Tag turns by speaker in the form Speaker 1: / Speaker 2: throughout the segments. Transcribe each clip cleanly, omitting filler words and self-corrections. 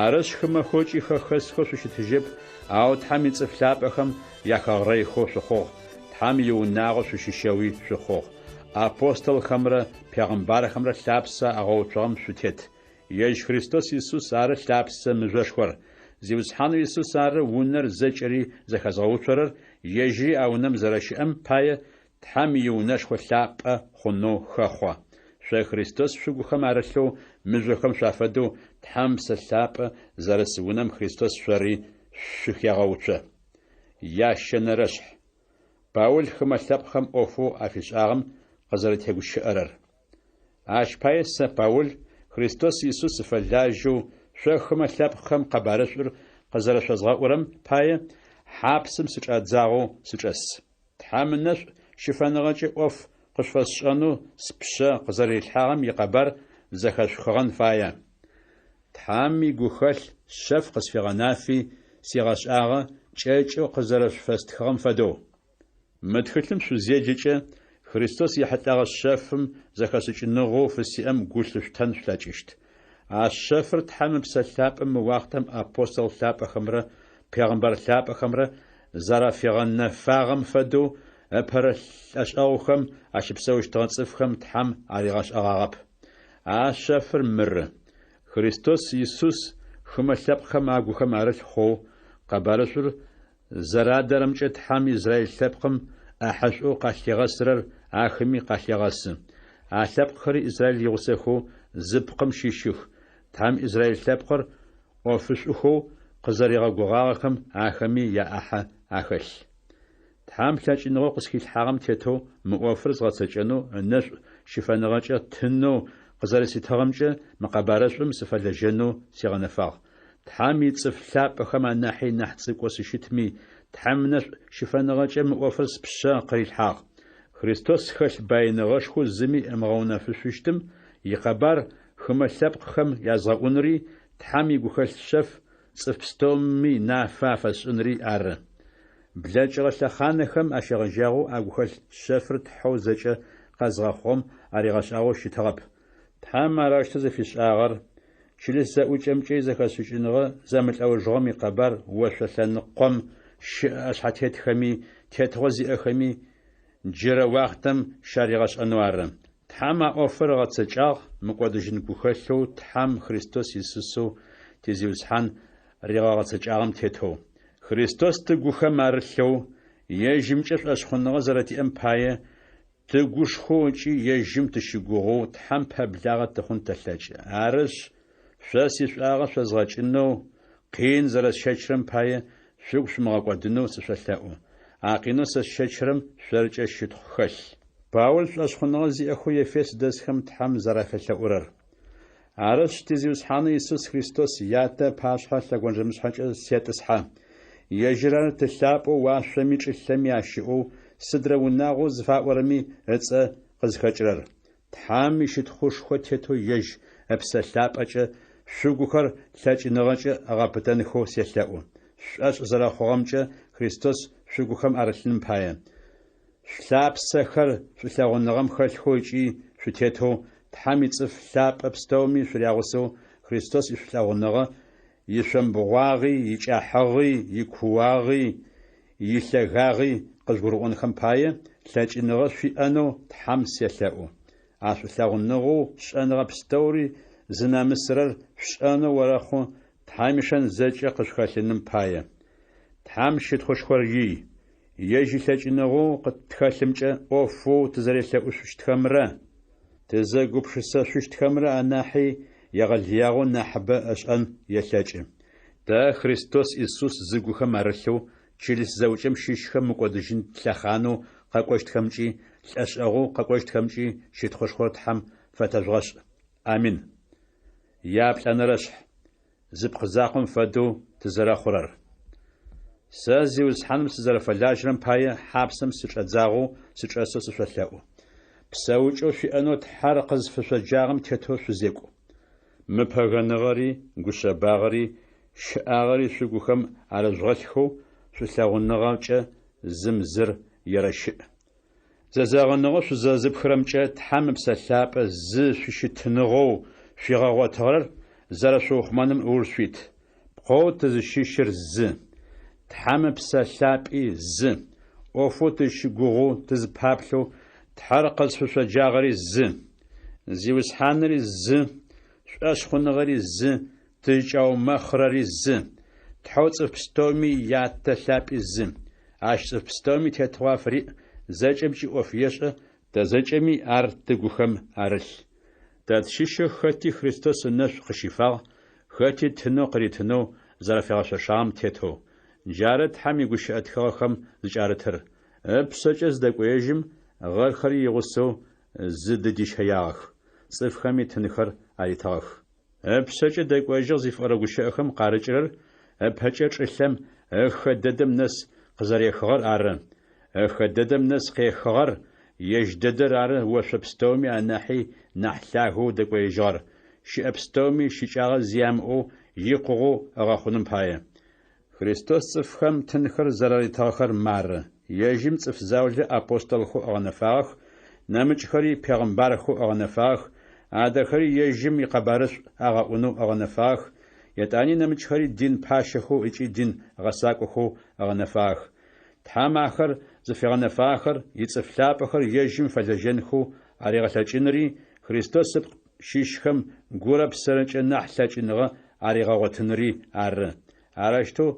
Speaker 1: Арышъ, хымэхэу ыкӏи хэхэсхэу шъущытыжьэп, ау Тхьэм ицӏыф лъапӏэхэм яхэгърэйхэу шъухъугъ, Тхьэм иунагъо шъущыщэуи шъухъугъ. Апостолхэмрэ пегъымбархэмрэ лъапсэ агъэуцугъэм шъутет. Ежь Христос Исус ары лъапсэ мыжъошхор. Зиусхьанэу Исус ары унэр зэкӏэри зэхэзгъэуцорэр, ежьыри а унэм зэрэщыӏэм пае, Тхьэм иунэшхо лъапӏэ хъунэу хэхъо. Шъо Христос шъугухэм арылъэу мыжъохэм шъуафэдэу Тхьэм Ыпсэ Лъапӏэ зэрыс унэм Христос шъори шъухегъэуцо. Ящэнэрэшъхь. Паул хымэ лъэпкъхэм ӏофэу афишӏагъэм къызэрэтегущыӏэрэр. Ащ пае сэ, Паул, Христос Исус сыфэлажьэу, шъо хымэ лъэпкъхэм къэбарышӏур къызэрэшъозгъэӏурэм пае, хьапсым сычӏадзагъэу сычӏэс. Тхьэм ынэшӏу щыфэныгъэкӏэ ӏоф къышъуфэсшӏэнэу спшъэ къызэрэрилъхьагъэм икъэбар зэхэшъухыгъэн фае. Тхьэм игухэлъ шъэф къысфигъэнафи, сигъэшӏагъэ, кӏэкӏэу къызэрэшъуфэстхыгъэм фэдэу. Мы тхылъым шъузеджэкӏэ, Христос ехьылӏэгъэ шъэфым зэхэшӏыкӏыныгъэу фысиӏэм гу лъышъутэн шъулъэкӏыщт. А шъэфыр Тхьэм Ыпсэ Лъапӏэ мы уахътэм апостол лъапӏэхэмрэ пегъымбар лъапӏэхэмрэ зэрафигъэнэфагъэм фэдэу ыпэрэ лӏэшӏэгъухэм ащыпсэущтыгъэ цӏыфхэм Тхьэм аригъэшӏэгъагъэп. А шъэфыр мыры: Христос Исус хымэ лъэпкъхэм агухэм арылъ хъоу, къэбарышӏур зэрадэрэмкӏэ Тхьэм израиль лъэпкъым ӏэхьышӏоу къалъигъэсырэр ахэми къалъегъэсы. А лъэпкъхэри Израиль игъусэхэу зы пкъым щыщых, Тхьэм израиль лъэпкъыр ӏофышӏухэу къызэригъэгугъагъэхэм ахэми яӏахьэ ахэлъ. Тхьэм лъэкӏыныгъэу къысхилъхьагъэм тетэу мы ӏофыр згъэцэкӏэнэу ынэшӏу щыфэныгъэкӏэ тынэу къызэрэситыгъэмкӏэ мы къэбарышӏум сыфэлэжьэнэу сигъэнэфагъ. Тхьэм ицӏыф лъапӏэхэм анахьи нахь цӏыкӏоу сыщытми, Тхьэм ынэшӏу щыфэныгъэкӏэ мы ӏофыр спшъэ къырилъхьагъ. Христос хэлъ баиныгъэшхоу зыми ымыгъэунэфышъущтым икъэбар хымэ лъэпкъхэм язгъэӏунри, Тхьэм игухэлъ шъэф цӏыф пстэуми нафэ афэсшӏынри ары. Блэкӏыгъэ лъэхъанэхэм ащегъэжьагъэу а гухэлъ шъэфыр Тхьэу зэкӏэ къэзгъэхъугъэм аригъэшӏагъэу щытыгъэп. Тхьэм арэущтэу зыфишӏагъэр, чылыс зэӏукӏэмкӏэ изэхэшӏыкӏыныгъэ зэмылӏэужыгъом икъэбар ошъо лъэныкъом щыӏэ ӏэшъхьэтетхэми, тетыгъо зиӏэхэми джырэ уахътэм щаригъэшӏэнэу ары. Тхьэм а ӏофыр ыгъэцэкӏагъ мыкӏодыжьын гухэлъэу Тхьэм Христос Исусэу ти Зиусхьан ригъэгъэцэкӏагъэм тетэу. Христос тыгухэм арылъэу, ежьымкӏэ шӏошъхъуныгъэ зэрэтиӏэм пае, тыгушхоу ыкӏи ежьым тыщыгугъэу Тхьэм пэблагъэ тыхъун тэлъэкӏы. Арышъ, шъо сишӏуагъэ шъозгъэкӏынэу, къин зэрэсщэчырэм пае шъугу шъумыгъэкӏодынэу сышъолъэӏу. А къинэу сэ сщэчырэм шъоркӏэ щытхъу хэлъ. Паул шӏошъхъуныгъэ зиӏэхэу Ефес дэсхэм Тхьэм зэрафелъэӏурэр. Арышъ, ти Зиусхьанэу Исус Христос Ятэ ыпашъхьэ лъэгонджэмышъхьэкӏэ сетӏысхьэ. Ежьыр ары Ты лъапӏэу уашъоми чӏылъэми ащыӏэу, сыдрэ унагъоу зыфаӏорэми ыцӏэ къызхэкӏырэр. Тхьэм ищытхъушхо тетэу ежь Ыпсэ Лъапӏэкӏэ шъугухэр лъэкӏыныгъэкӏэ ыгъэпытэнхэу селъэӏу. Шъушӏошъ зэрэхъугъэмкӏэ Христос шъугухэм арылъыным пае. Шъулъапсэхэр шӏулъэгъуныгъэм хэлъхэу ыкӏи шъутетэу, Тхьэм ицӏыф лъапӏэ пстэуми шъурягъусэу Христос ишӏулъэгъуныгъэ ишъомбгъуагъи, икӏахьыгъи, икууагъи, илъэгагъи къыжъугурыӏонхэм пае, лъэкӏыныгъэ шъуиӏэнэу Тхьэм селъэӏу. А шӏулъэгъуныгъэу шӏэныгъэ пстэури зынэмысырэр шъушӏэнэу орэхъу Тхьэм ишэн зэкӏэ къышъухэлъыным пае. Тхьэм щытхъушхор ий! Ежь илъэкӏыныгъэу къытхэлъымкӏэ ӏофэу тызэрелъэӏушъущтхэмрэ тызэгупшысэшъущтхэмрэ анахьи егъэлыягъэу нахьыбэ ышӏэн елъэкӏы. Тэ Христос Исус зыгухэм арылъэу чылыс зэӏукӏэм щыщхэм мыкӏодыжьын лъэхъанэу къэкӏощтхэмкӏи лӏэшӏэгъоу къэкӏощтхэмкӏи щытхъушхор Тхьэм фэтэжъугъэшӏ. Амин. Яплӏэнэрэшъхь. Зы пкъы закъом фэдэу тызэрэхъурэр. Сэ Зиусхьаным сызэрэфэлажьэрэм пае хьапсэм сычӏэдзагъэу сычӏэсэу сышъолъэӏу. Псэукӏэу шъуиӏэнэу Тхьэр къызфышъоджагъэм тетэу шъузекӏу. Мыпэгэныгъэри, гушъэбагъэри, щыӏагъэри шъугухэм арыжъугъэлъхэу шӏулъэгъуныгъэкӏэ зым зыр ерэщыӏ. Зэзэгъыныгъэу шъузэзыпхырэмкӏэ Тхьэм Ыпсэ Лъапӏэ зы шъущытыныгъэу шъуигъэгъотыгъэр зэрэшъуухъумэным ыуж шъуит. Пкъэу тызыщыщыр зы, Тхьэм Ыпсэ Лъапӏи зы, ӏофэу тызщыгугъэу тызпаплъэу Тхьэр къызфышъоджагъэри зы. Зиусхьаныри зы, шӏошъхъуныгъэри зы, тызкӏаумэхъырэри зы, Тхьэу цӏыф пстэуми я Тэ лъапӏи зы. Ащ цӏыф пстэуми тетыгъо афыриӏ, зэкӏэмкӏи ӏоф ешӏэ, тэ зэкӏэми ар тыгухэм арылъ. Тэ тщыщэу хэти Христос ынэшӏу къыщифагъ, хэти тынэу къыритынэу зэрэфигъэшъошагъэм тетэу. Джары Тхьэм игущыӏэ тхыгъэхэм зыкӏарытыр. Ыпшъэкӏэ зыдэкӏоежьым, гъэрхэри игъусэу зыдыдищэягъэх, цӏыфхэми тынхэр аритыгъэх. Ыпшъэкӏэ дэкӏоежьыгъ зыфиӏорэ гущыӏэхэм къарыкӏырэр ыпэкӏэ чӏылъэм ыхэ дэдэм нэс къызэрехыгъэр ары. Ыхэ дэдэм нэс къехыгъэр ежь дэдэр ары ошъо пстэуми анахьи нахь лъагэу дэкӏоежьыгъэр, щыӏэ пстэуми щыкӏагъэ зи ямыӏэу икъугъэу ыгъэхъуным пае. Христос цӏыфхэм тынхэр зэраритыгъэхэр мары. Ежьым цӏыф заулэ апостолхэу ыгъэнэфагъэх, нэмыкӏхэри пегъымбархэу ыгъэнэфагъэх, адрэхэри ежьым икъэбарышӏу агъэӏунэу ыгъэнэфагъэх, етӏани нэмыкӏхэри дин пащэхэу ыкӏи дин гъэсакӏохэу ыгъэнэфагъэх. Тхьэм ахэр зыфигъэнэфагъэхэр ицӏыф лъапӏэхэр ежьым фэлэжьэнхэу аригъэлъэкӏынри, Христос ыпкъ щыщхэм гурэ псэрэкӏэ нахь лъэкӏыныгъэ аригъэгъотынри ары. Арэущтэу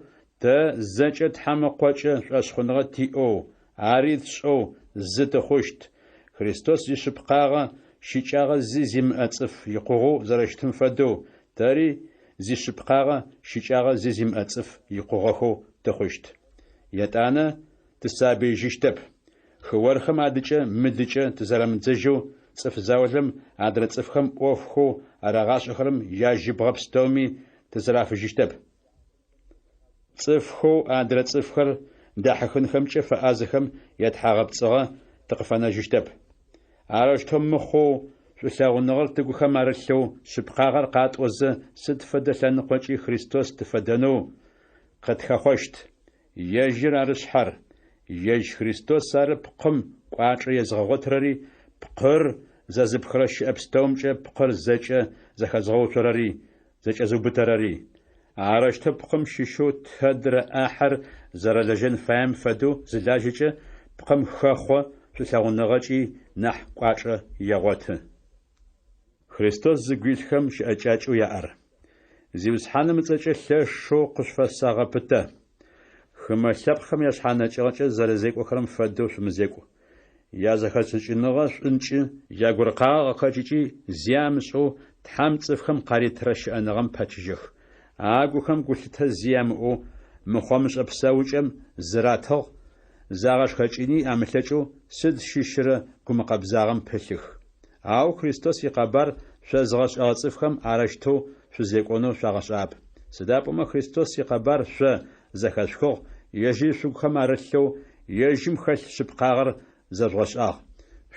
Speaker 1: тэ зэкӏэ Тхьэм Ыкъокӏэ шӏошъхъуныгъэ тиӏэу, ари тшӏэу зы тыхъущт, Христос зишъыпкъагъэ щыкӏагъэ зи зимыӏэ цӏыф икъугъэу зэрэщытым фэдэу, тэри зишъыпкъагъэ щыкӏагъэ зи зимыӏэ цӏыф икъугъэхэу тыхъущт. Етӏанэ тысабыижьыщтэп. Хыорхэм адыкӏэ-мыдыкӏэ тызэрамыдзэжьэу цӏыф заулэм адрэ цӏыфхэм ӏофхэу арагъашӏэхэрэм яжьыбгъэ пстэуми тызэрафыжьыщтэп. Цӏыфхэу адрэ цӏыфхэр дахьыхынхэмкӏэ фэӏазэхэм ятхьагъэпцӏыгъэ тыкъыфэнэжьыщтэп. Арэущтэу мыхъоу, шӏулъэгъуныгъэр тыгухэм арылъэу, шъыпкъагъэр къатӏозэ, сыд фэдэ лъэныкъокӏи Христос тыфэдэнэу къытхэхъощт. Ежьыр ары шъхьэр. Ежь Христос ары пкъым кӏуачӏэ езыгъэгъотырэри, пкъыр зэзыпхырэ щыӏэ пстэумкӏэ пкъыр зэкӏэ зэхэзыгъэуцорэри, зэкӏэзыубытэрэри. Арэущтэу пкъым щыщэу тэдрэ ӏахьэр зэрэлэжьэн фаем фэдэу зылажьэкӏэ, пкъым хэхъо, шӏулъэгъуныгъэкӏи нахь кӏуачӏэ егъоты. Христос зыгу илъхэм щыӏэкӏакӏэу яӏэр. Зиусхьаным ыцӏэкӏэ лъэшэу къышъуфэсэгъэпытэ. Хымэ лъэпкъхэм яшъхьанэкӏыгъэкӏэ зэрэзекӏохэрэм фэдэу шъумызекӏу. Язэхэшӏыкӏыныгъэ шӏункӏы, ягуркъагъэ къыхэкӏыкӏи зи амышӏэу Тхьэм цӏыфхэм къаритырэ щыӏэныгъэм пэчыжьэх. Агухэм гулъытэ зи ямыӏэу мыхъомышӏэ псэукӏэм зыратыгъ, загъэшхэкӏыни амылъэкӏэу сыд щыщырэ гумыкъэбзагъэм пылъых. Ау Христос икъэбар шъозыгъэшӏэгъэ цӏыфхэм арэущтэу шъузекӏонэу шъуагъэшӏагъэп. Сыда пӏомэ Христос икъэбар шъо зэхэшъухыгъ, ежьыри шъугухэм арылъэу, ежьым хэлъ шъыпкъагъэр зэжъугъэшӏагъ.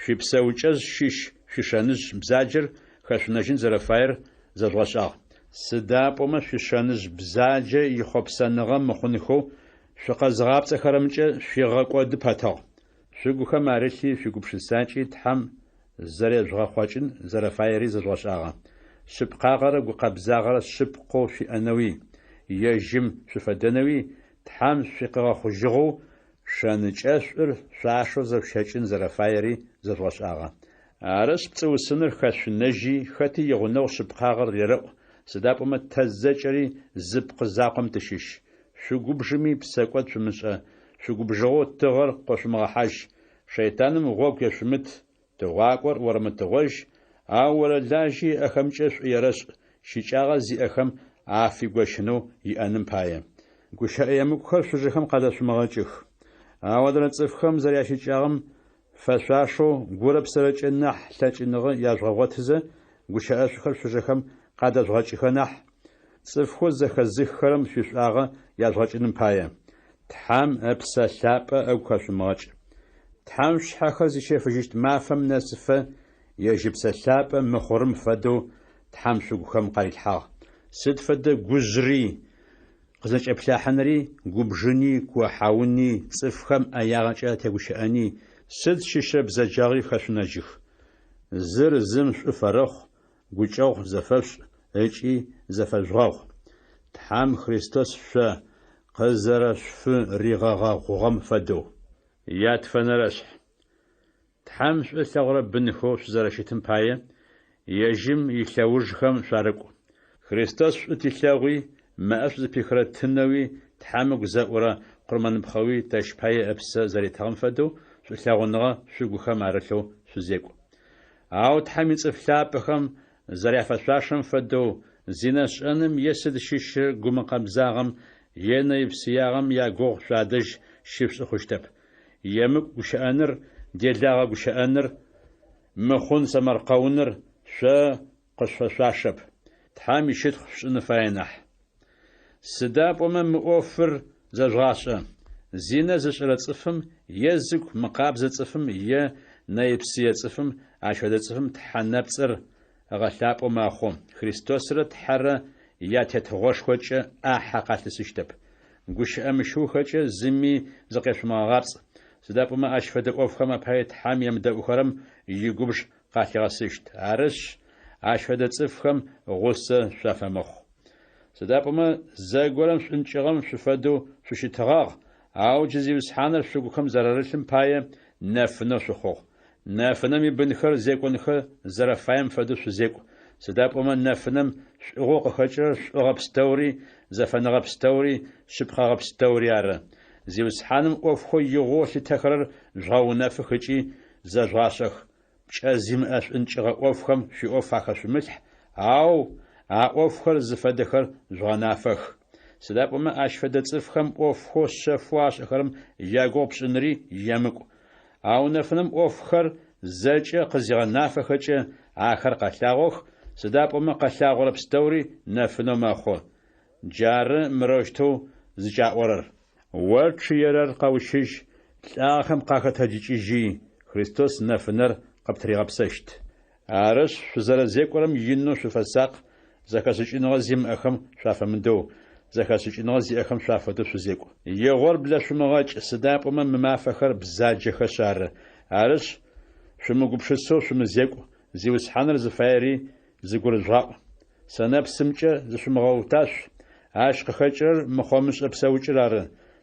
Speaker 1: Шъуипсэукӏэжъ щыщ шъуишэныжъ бзаджэр хэшъунэжьын зэрэфаер зэжъугъэшӏагъ. Сыда пӏомэ шъуишэныжъ бзаджэ ихъопсэныгъэ мыхъунхэу шъукъэзыгъапцӏэхэрэмкӏэ шъуигъэкӏоды пэтыгъ. Шъугухэм арылъи шъуигупшысакӏи Тхьэм зэрежъугъэхъокӏын зэрэфаери зэжъугъэшӏагъэ. Шъыпкъагъэрэ гукъэбзагъэрэ шъыпкъэу шъуиӏэнэуи, ежьым шъуфэдэнэуи Тхьэм шъукъигъэхъужьыгъэу шэнычъэшӏур шъуашэу зэшъущэкӏын зэрэфаери зэжъугъэшӏагъэ. Арышъ, пцӏыусыныр хэшъунэжьи, хэти игъунэгъу шъыпкъагъэр рерэӏу, сыда пӏомэ тэ зэкӏэри зы пкъы закъом тыщыщ. Шъугубжыми псэкӏод шъумышӏэ, шъугубжыгъэу тыгъэр къошъумыгъэхьажь, шэйтаным гъогу ешъумыт, тыгъуакӏор орэмытыгъожь, ау орэлажьи ыӏэхэмкӏэ шӏу ерэшӏ, щыкӏагъэ зиӏэхэм афигощынэу иӏэным пае. Гущыӏэ емыкӏухэр шъужэхэм къадэшъумыгъэкӏых. Ау адрэ цӏыфхэм зэрящыкӏагъэм фэшъуашэу гурэ псэрэкӏэ нахь лъэкӏыныгъэ яжъугъэгъотызэ, гущыӏэшӏухэр шъужэхэм къадэжъугъэкӏыхэ нахь, цӏыфхэу зэхэзыххэрэм шъуишӏуагъэ яжъугъэкӏыным пае. Тхьэм Ыпсэ Лъапӏэ ыгу хэшъумыгъэкӏ. Тхьэм шъушъхьэхэр зищэфыжьыщт мафэм нэсыфэ ежь Ыпсэ Лъапӏэ мыхъурым фэдэу Тхьэм шъугухэм къарилъхьагъ. Сыд фэдэ гужъри, къызэкӏэплъахьынри, губжыни, куохьауни, цӏыфхэм ӏэягъэкӏэ атегущыӏэни, сыд щыщрэ бзэджагъи хэшъунэжьых. Зыр зым шӏу фэрэхъу, гукӏэгъу зэфэшъушӏ, ыкӏи зэфэжъугъэгъу, Тхьэм Христос шъо къызэрэшъуфыригъэгъэгъугъэм фэдэу. Ятфэнэрэшъхь. Тхьэм шӏу ылъэгъурэ бынхэу шъузэрэщытым пае, ежьым илъэужхэм шъуарыкӏу. Христос шӏу тилъэгъуи, мэӏэшӏу зыпихырэ тынэуи Тхьэм ыгу зэӏурэ къурмэныпхъэуи тэщ пае ыпсэ зэритыгъэм фэдэу шӏулъэгъуныгъэ шъугухэм арылъэу шъузекӏу. Ау Тхьэм ицӏыф лъапӏэхэм зэряфэшъуашэм фэдэу, зинэ шӏэным е сыд щыщы гумыкъэбзагъэм е нэйпсыягъэм ягугъу шъуадэжь щышъушӏы хъущтэп. Емыкӏу гущыӏэныр, делагъэ гущыӏэныр, мыхъун сэмэркъэуныр шъо къышъуфэшъуашэп, Тхьэм ищытхъу шъушӏын фае нахь. Сыда пӏомэ мы ӏофыр зэжъугъашӏэ: зинэ зышӏэрэ цӏыфым е зыгу мыкъабзэ цӏыфым е нэйпсые цӏыфым ащ фэдэ цӏыфым тхьэ нэпцӏыр ыгъэлъапӏэу мэхъу, Христосрэ Тхьэрэ я Тетыгъошхокӏэ ӏахьэ къалъысыщтэп. Гущыӏэ мыщыухэкӏэ зыми зыкъешъумыгъэгъапцӏ, сыда пӏомэ ащ фэдэ ӏофхэм апае Тхьэм емыдэӏухэрэм игубж къалъигъэсыщт. Арышъ, ащ фэдэ цӏыфхэм гъусэ шъуафэмыхъу. Сыда пӏомэ зэгорэм шӏункӏыгъэм шъуфэдэу шъущытыгъагъ, ау джы Зиусхьаныр шъугухэм зэрарылъым пае нэфынэу шъухъугъ. Нэфынэм ибынхэр зекӏонхэ зэрэфаем фэдэу шъузекӏу, сыда пӏомэ нэфынэм шӏугъэу къыхэкӏырэр шӏугъэ пстэури, зэфэныгъэ пстэури, шъыпкъэгъэ пстэури ары. Зиусхьаным ӏофхэу игъоу ылъытэхэрэр жъугъэунэфых ыкӏи зэжъугъашӏэх. Пкӏэ зимыӏэ шӏункӏыгъэ ӏофхэм шъуиӏоф ахэшъумылъхь, ау а ӏофхэр зыфэдэхэр жъугъэнафэх. Сыда пӏомэ ащ фэдэ цӏыфхэм ӏофхэу шъэфэу ашӏэхэрэм ягугъу пшӏынри емыкӏу. Ау нэфынэм ӏофхэр зэкӏэ къызигъэнафэхэкӏэ, ахэр къэлъагъох, сыда пӏомэ къэлъагъорэ пстэури нэфынэу мэхъу. Джары мырэущтэу зыкӏаӏорэр. О чъыерэр къэущыжь, лӏагъэхэм къахэтэджыкӏыжьи, Христос нэфынэр къыптыригъэпсэщт. Арышъ, шъузэрэзекӏорэм инэу шъуфэсакъ, зэхэшӏыкӏыныгъэ зимыӏэхэм шъуафэмыдэу, зэхэшӏыкӏыныгъэ зиӏэхэм шъуафэдэу шъузекӏу. Игъор блэшъумыгъэкӏ, сыда пӏомэ мы мафэхэр бзаджэхэшъ ары. Арышъ, шъумыгупшысэу шъумызекӏу, Зиусхьаныр зыфаери зыгурыжъугъаӏу. Сэнэпсымкӏэ зышъумыгъэуташъу, ащ къыхэкӏырэр мыхъомышӏэ псэукӏыр ары.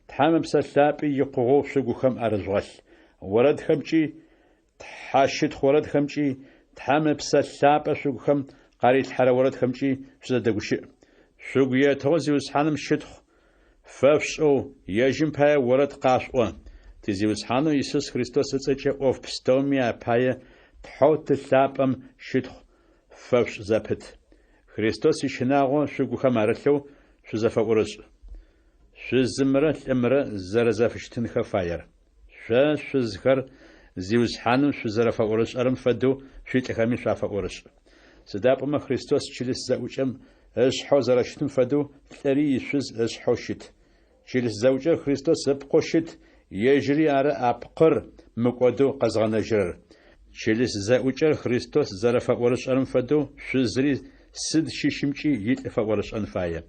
Speaker 1: Тхьэм Ыпсэ Лъапӏи икъугъэу шъугухэм арыжъугъэлъ. Орэдхэмкӏи, тхьэщытхъу орэдхэмкӏи, Тхьэм Ыпсэ Лъапӏэ шъугухэм къарилъхьэрэ орэдхэмкӏи шъузэдэгущыӏ. Шъугу етыгъэу Зиусхьаным щытхъу фэшъушӏэу, ежьым пае орэд къашъуӏо. Ти Зиусхьанэу Исус Христос ыцӏэкӏэ ӏоф пстэуми апае Тхьэу Ты лъапӏэм щытхъу фэшъушӏ зэпыт. Христос ищынагъо шъугухэм арылъэу шъузэфэӏурышӏ. Шъузымрэ лӏымрэ зэрэзэфыщытынхэ фаер. Шъо, шъузхэр, Зиусхьаным шъузэрэфэӏорышӏэрэм фэдэу шъуилӏхэми шъуафэӏорышӏ. Сыда пӏомэ Христос чылыс зэӏукӏэм ышъхьэу зэрэщытым фэдэу лӏыри ишъуз ышъхьэу щыт. Чылыс зэӏукӏэр Христос ыпкъэу щыт, ежьыри ары а пкъыр мыкӏодэу къэзгъэнэжьырэр. Чылыс зэӏукӏэр Христос зэрэфэӏорышӏэрэм фэдэу шъузри сыд щыщымкӏи илӏ фэӏорышӏэн фае.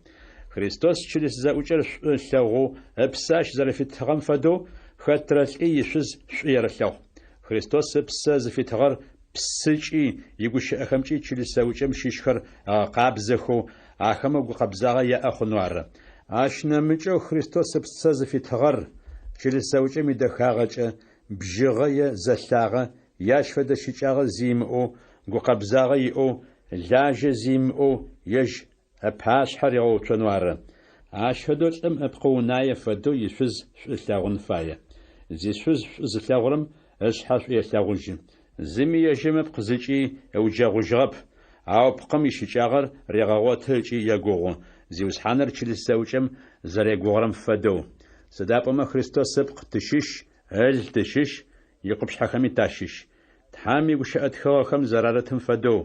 Speaker 1: Христос чылыс зэӏукӏэр шӏу ылъэгъоу ыпсэ ащ зэрэфитыгъэм фэдэу, хэтрэ лӏи ишъуз шӏу ерэлъэгъу. Христос ыпсэ зыфитыгъэр псыкӏи игущыӏэхэмкӏи чылыс зэӏукӏэм щыщхэр ыгъэкъабзэхэу, ахэмэ гукъэбзагъэ яӏэ хъунэу ары. Ащ нэмыкӏэу Христос ыпсэ зыфитыгъэр чылыс зэӏукӏэм идэхагъэкӏэ, бжьыгъэ е зэлъагъэ е ащ фэдэ щыкӏагъэ зи имыӏэу, гукъэбзагъэ иӏэу, лажьэ зи имыӏэу ежь ыпашъхьэ ригъэуцонэу ары. Ащ фэдэу лӏым ыпкъы унае фэдэу ишъуз шӏу ылъэгъун фае. Зишъуз шӏу зылъэгъурэм ышъхьэ шӏу елъэгъужьы. Зыми ежьым ыпкъ зыкӏи ыуджэгъужьыгъэп, ау пкъым ищыкӏагъэр регъэгъоты ыкӏи егугъу, Зиусхьаныр чылыс зэӏукӏэм зэрегугъурэм фэдэу. Сыда пӏомэ Христос ыпкъ тыщыщ, ыл тыщыщ, икъупшъхьэхэми тащыщ. Тхьэм игущыӏэ тхыгъэхэм зэрарытым фэдэу,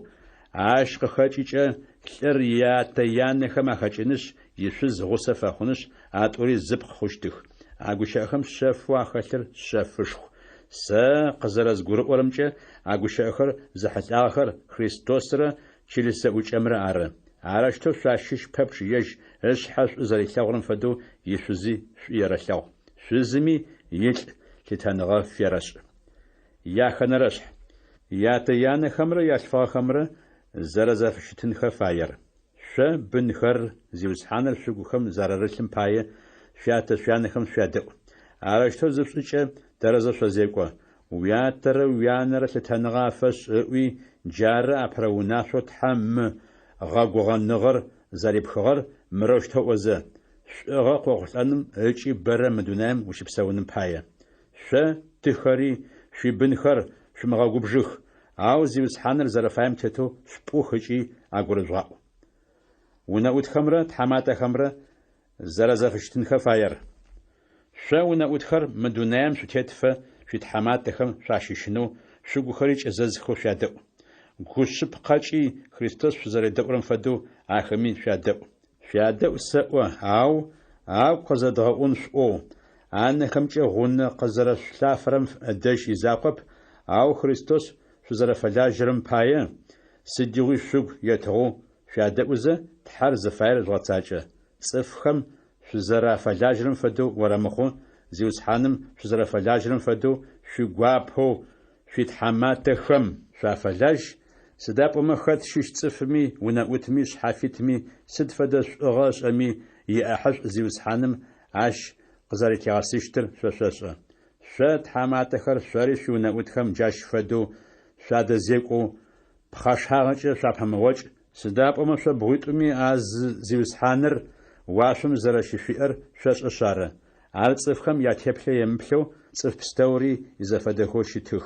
Speaker 1: ащ къыхэкӏыкӏэ лӏыр ятэ-янэхэм ахэкӏынышъ, ишъуз гъусэ фэхъунышъ, а тӏури зыпкъ хъущтых. А гущыӏэхэм шъэфэу ахэлъыр шъэфышху. Сэ къызэрэзгурыӏорэмкӏэ, а гущыӏэхэр зэхьылӏагъэхэр Христосрэ чылыс зэӏукӏэмрэ ары. Арэущтэу шъуащыщ пэпчъ ежь ышъхьэ шӏу зэрилъэгъурэм фэдэу ишъузи шӏу ерэлъэгъу. Шъузыми илӏ лъытэныгъэ ферэшӏ. Яхэнэрэшъхь. Ятэ-янэхэмрэ ялъфыгъэхэмрэ зэрэзэфыщытынхэ фаер. Шъо, бынхэр, Зиусхьаныр шъугухэм зэрарылъым пае, шъуятэ-шъуянэхэм шъуядэӏу. Арэущтэу зышъушӏыкӏэ, тэрэзэу шъозекӏо. Уятэрэ уянэрэ лъытэныгъэ афэшӏ, ыӏуи, джары апэрэ унашъоу Тхьэм мы гъэгугъэныгъэр зэрипхыгъэр, мырэущтэу ыӏозэ: Шӏугъэ къыохъулӏэным ыкӏи бэрэ мы дунаем ущыпсэуным пае. Шъо, тыхэри, шъуибынхэр шъумыгъэгубжых, ау Зиусхьаныр зэрэфаем тетэу шъупӏух ыкӏи агурыжъугъаӏу. Унэӏутхэмрэ тхьаматэхэмрэ зэрэзэфыщытынхэ фаер. Шъо, унэӏутхэр, мы дунаем шъутетыфэ шъуитхьаматэхэм шъуащыщынэу, шъугухэри кӏэзэзхэу шъуядэӏу. Гу шъыпкъэкӏи Христос шъузэредэӏурэм фэдэу ахэми шъуядэӏу. Шъуядэӏу сэӏо, ау агу къызэдгъэӏун шъуӏоу, анэхэмкӏэ гъунэ къызэрэшъулъафэрэм ыдэжь изакъоп, ау Христос шъузэрэфэлажьэрэм пае, сыдигъуи шъугу етыгъэу шъуядэӏузэ, Тхьэр зыфаер жъугъэцакӏэ. Цӏыфхэм шъузэрафэлажьэрэм фэдэу орэмыхъу, Зиусхьаным шъузэрэфэлажьэрэм фэдэу шъуигуапэу шъуитхьаматэхэм шъуафэлажь, сыда пӏомэ хэт щыщ цӏыфми, унэӏутми, шъхьафитми сыд фэдэ шӏугъэ ышӏэми, иӏэхьышӏу Зиусхьаным ащ къызэрэлъигъэсыщтыр шъо шъошӏэ. Шъо, тхьаматэхэр, шъори шъуиунэӏутхэм джащ фэдэу шъуадэзекӏоу, пхъэшагъэкӏэ шъуапэмыгъокӏ, сыда пӏомэ шъо бгъуитӏуми а зы Зиусхьаныр уашъом зэрэщышъуиӏэр шъошӏэшъ ары. Ар цӏыфхэм ятеплъэ емыплъэу цӏыф пстэури изэфэдэхэу щытых.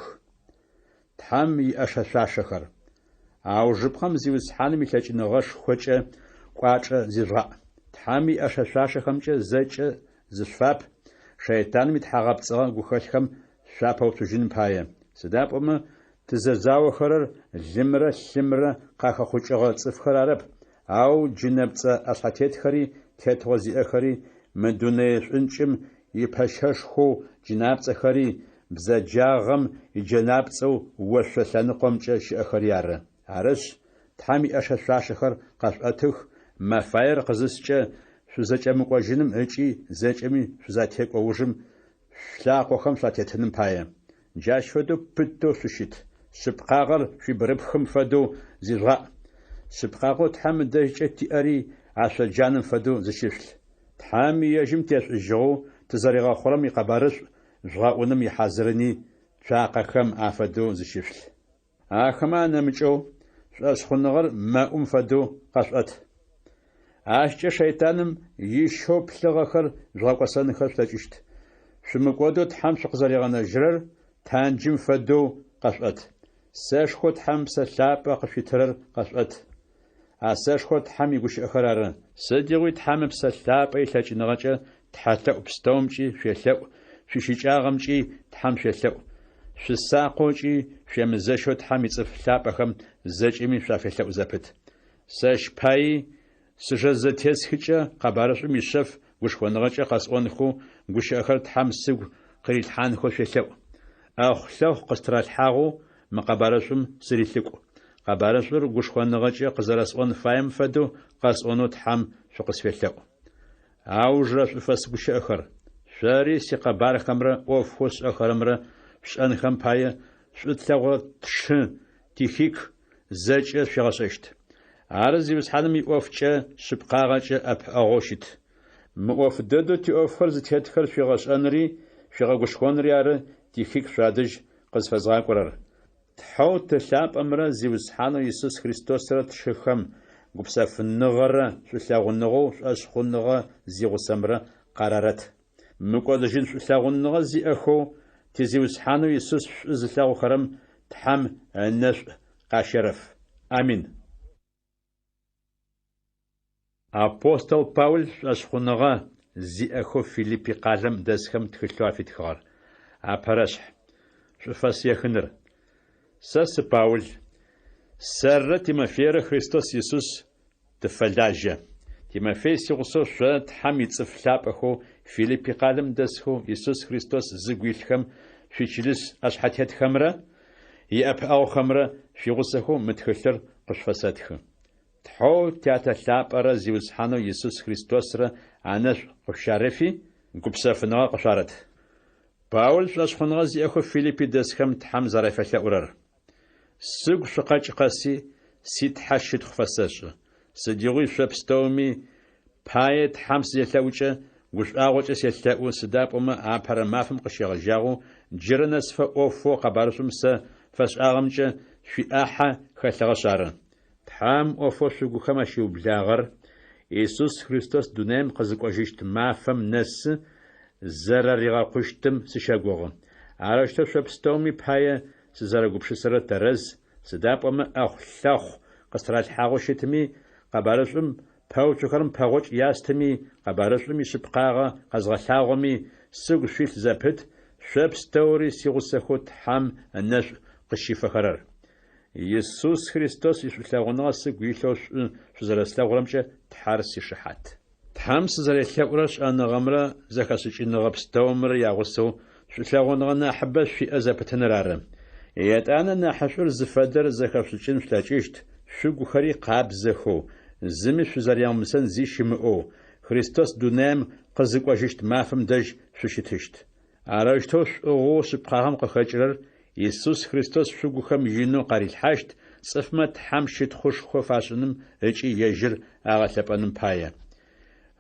Speaker 1: Тхьэм иӏэшэ-шъуашэхэр. Аужыпкъэм Зиусхьаным илъэкӏыныгъэшхокӏэ кӏуачӏэ зижъугъаӏ. Тхьэм иӏэшэ-шъуашэхэмкӏэ зэкӏэ зышъуфап, шэйтаным итхьагъэпцӏыгъэ гухэлъхэм шъуапэуцужьыным пае. Сыда пӏомэ тызэзаохэрэр лымрэ лъымрэ къахэхъукӏыгъэ цӏыфхэр арэп, ау джынэпцӏэ ӏэшъхьэтетхэри, тетыгъо зиӏэхэри, мы дунэе шӏункӏым ипэщэшхоу джынапцӏэхэри, бзэджагъэм иджэнапцӏэу ошъо лъэныкъомкӏэ щыӏэхэри ары. Арышъ, Тхьэм иӏэшэ-шъуашэхэр къэшъуӏэтых, мэфаер къызыскӏэ, шъузэкӏэмыкӏожьыным ыкӏи зэкӏэми шъузатекӏо ужым шъулъакъохэм шъуатетыным пае. Джащ фэдэу пытэу шъущыт. Шъыпкъагъэр шъуибгырыпхым фэдэу зижъугъаӏ. Шъыпкъагъэу Тхьэм ыдэжькӏэ тиӏэри ашъо джанэм фэдэу зыщышъулъ. Тхьэм ежьым тешӏужьыгъэу тызэригъэхъурэм икъэбарышӏу жъугъэӏуным ихьазырыни цуакъэхэм афэдэу зыщышъулъ. Ахэмэ анэмыкӏэу, шӏошъхъуныгъэр мэӏум фэдэу къэшъуӏэт. Ащкӏэ шэйтаным ищэу плъыгъэхэр жъугъэкӏосэнхэ шъулъэкӏыщт. Шъумыкӏодэу Тхьэм шъукъызэригъэнэжьырэр танджым фэдэу къэшъуӏэт. Сэшхоу Тхьэм Ыпсэ Лъапӏэ къышъуитырэр къэшъуӏэт. А сэшхор Тхьэм игущыӏэхэр ары. Сыдигъуи Тхьэм Ыпсэ Лъапӏэ илъэкӏыныгъэкӏэ тхьэлъэӏу пстэумкӏи шъуелъэӏу, шъуищыкӏагъэмкӏи Тхьэм шъуелъэӏу. Шъусакъэу ыкӏи шъуемызэщэу Тхьэм ицӏыф лъапӏэхэм зэкӏэми шъуафелъэӏу зэпыт. Сэщ паий сыжэ зэтесхыкӏэ къэбарышӏум ишъэф гушхоныгъэкӏэ къэсӏонхэу гущыӏэхэр Тхьэм сыгу къырилъхьанхэу шъуелъэӏу. ӏэхъу-лъэхъу къыстыралъхьагъэу мы къэбарышӏум сырилӏыкӏу. Къэбарышӏур гушхоныгъэкӏэ къызэрэсӏон фаем фэдэу къэсӏонэу Тхьэм шъукъысфелъэӏу. Аужырэ шӏуфэс гущыӏэхэр. Шъори сикъэбархэмрэ ӏофхэу сшӏэхэрэмрэ шъушӏэнхэм пае шӏу тлъэгъурэ тшы Тихик зэкӏэ шъуигъэшӏэщт. Ар Зиусхьаным иӏофкӏэ шъыпкъагъэкӏэ ӏэпыӏэгъоу щыт. Мы ӏоф дэдэу тиӏофхэр зытетхэр шъуигъэшӏэнри шъуигъэгушхонри ары Тихик шъуадэжь къызфэзгъакӏорэр. Тхьэу Ты лъапӏэмрэ Зиусхьанэу Исус Христосрэ тшыхэм гупсэфыныгъэрэ шӏулъэгъуныгъэу шӏошъхъуныгъэ зигъусэмрэ къарарэт. Мыкӏодыжьын шӏулъэгъуныгъэ зиӏэхэу ти Зиусхьанэу Исус шӏу зылъэгъухэрэм Тхьэм ынэшӏу къащерэф. Амин. Апостол Паул шӏошъхъуныгъэ зиӏэхэу Филиппи къалэм дэсхэм тхылъэу афитхыгъэр. Апэрэшъхь. Шӏуфэс ехыныр. Сэ сы Паул. Сэррэ Тимофейрэ Христос Исус тыфэлажьэ. Тимофей сигъусэу шъо, Тхьэм ицӏыф лъапӏэхэу Филиппи къалэм дэсхэу Исус Христос зыгу илъхэм шъуичылыс ӏэшъхьэтетхэмрэ иӏэпыӏэгъухэмрэ шъуигъусэхэу мы тхылъыр къышъуфэсэтхы. Тхьэу Тятэ лъапӏэрэ Зиусхьанэу Исус Христосрэ анэшӏу къышъущарэфи, гупсэфыныгъэ къышъуарэт. Паул шӏошъхъуныгъэ зиӏэхэу Филиппи дэсхэм Тхьэм зэрафелъэӏурэр. Сыгу шъукъэкӏ къэси, си Тхьэ щытхъу фэсэшӏы. Сыдигъуи шъо пстэуми пае Тхьэм сызелъэӏукӏэ, гушӏуагъокӏэ селъэӏу, сыда пӏомэ апэрэ мафэм къыщегъэжьагъэу джырэ нэсыфэ ӏофэу къэбарышӏум сэ фэсшӏагъэмкӏэ шъуиӏахьэ хэлъыгъэшъ ары. Тхьэм ӏофэу шъугухэм ащиублагъэр Исус Христос дунаим къызыкӏожьыщт мафэм нэсы зэрэригъэкъущтым сыщэгугъы. Арэущтэу шъо пстэуми пае сызэрэгупшысэрэр тэрэз, сыда пӏомэ ӏэхъу-лъэхъу къыстыралъхьагъэу щытми, къэбарышӏум пэуцухэрэм пэгъокӏ ястыми, къэбарышӏум ишъыпкъагъэ къэзгъэлъагъоми, сыгу шъуилъ зэпыт, шъо пстэури сигъусэхэу Тхьэм ынэшӏу къызщифэхэрэр. Исус Христос ишӏулъэгъуныгъэ сыгу илъэу шӏу шъузэрэслъэгъурэмкӏэ Тхьэр сишыхьат. Тхьэм сызэрелъэӏурэр шӏэныгъэмрэ зэхэшӏыкӏыныгъэ пстэумрэ ягъусэу шӏулъэгъуныгъэ нахьыбэ шъуиӏэ зэпытыныр ары. Етӏанэ нахьышӏур зыфэдэр зэхэшъушӏыкӏын шъулъэкӏыщт, шъугухэри къабзэхэу, зыми шъузэрямыусэн зи щымыӏэу, Христос дунаим къызыкӏожьыщт мафэм дэжь шъущытыщт. Арэущтэу шӏугъэу шъыпкъагъэм къыхэкӏырэр Исус Христос шъугухэм инэу къарилъхьащт, цӏыфмэ Тхьэм щытхъушхо фашӏыным ыкӏи ежьыр агъэлъэпӏэным пае.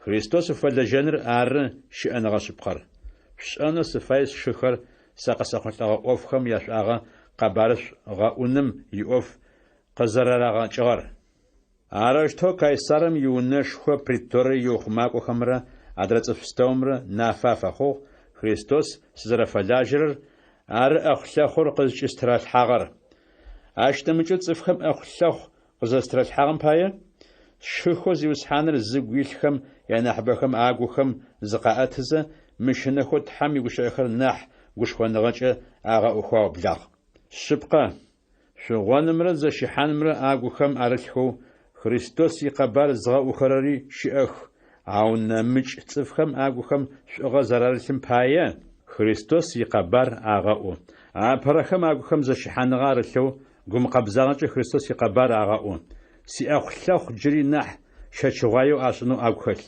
Speaker 1: Христос уфэлэжьэныр ары щыӏэныгъэ шъыпкъэр. Шъушӏэнэу сыфай сшыхэр сэ къысэхъулӏэгъэ ӏофхэм яшӏуагъэ къэбарышӏу гъэӏуным иӏоф къызэрэрагъэкӏыгъэр. Арэущтэу Кайсарым иунэшхо преторие иухъумакӏохэмрэ адрэ цӏыф пстэумрэ нафэ афэхъугъ Христос сызэрэфэлажьэрэр, ары ӏэхъу-лъэхъур къызкӏыстыралъхьагъэр. Ащ нэмыкӏэу цӏыфхэм ӏэхъу-лъэхъу къызэрэстыралъхьагъэм пае, сшыхэу Зиусхьаныр зыгу илъхэм янахьыбэхэм агухэм зыкъаӏэтызэ, мыщынэхэу Тхьэм игущыӏэхэр нахь гушхоныгъэкӏэ агъэӏухэу аублагъ. Шъыпкъэ, Шъугъонымрэ зэщыхьанымрэ агухэм арылъхэу Христос икъэбар зыгъэӏухэрэри щыӏэх, ау нэмыкӏ цӏыфхэм агухэм шӏугъэ зэрарылъым пае, Христос икъэбар агъэӏу. Апэрэхэм агухэм зэщыхьаныгъэ арылъэу, гумыкъэбзагъэкӏэ Христос икъэбар агъэӏу. Сиӏэхъу-лъэхъу джыри нахь щэчыгъуаеу ашӏынэу агу хэлъ.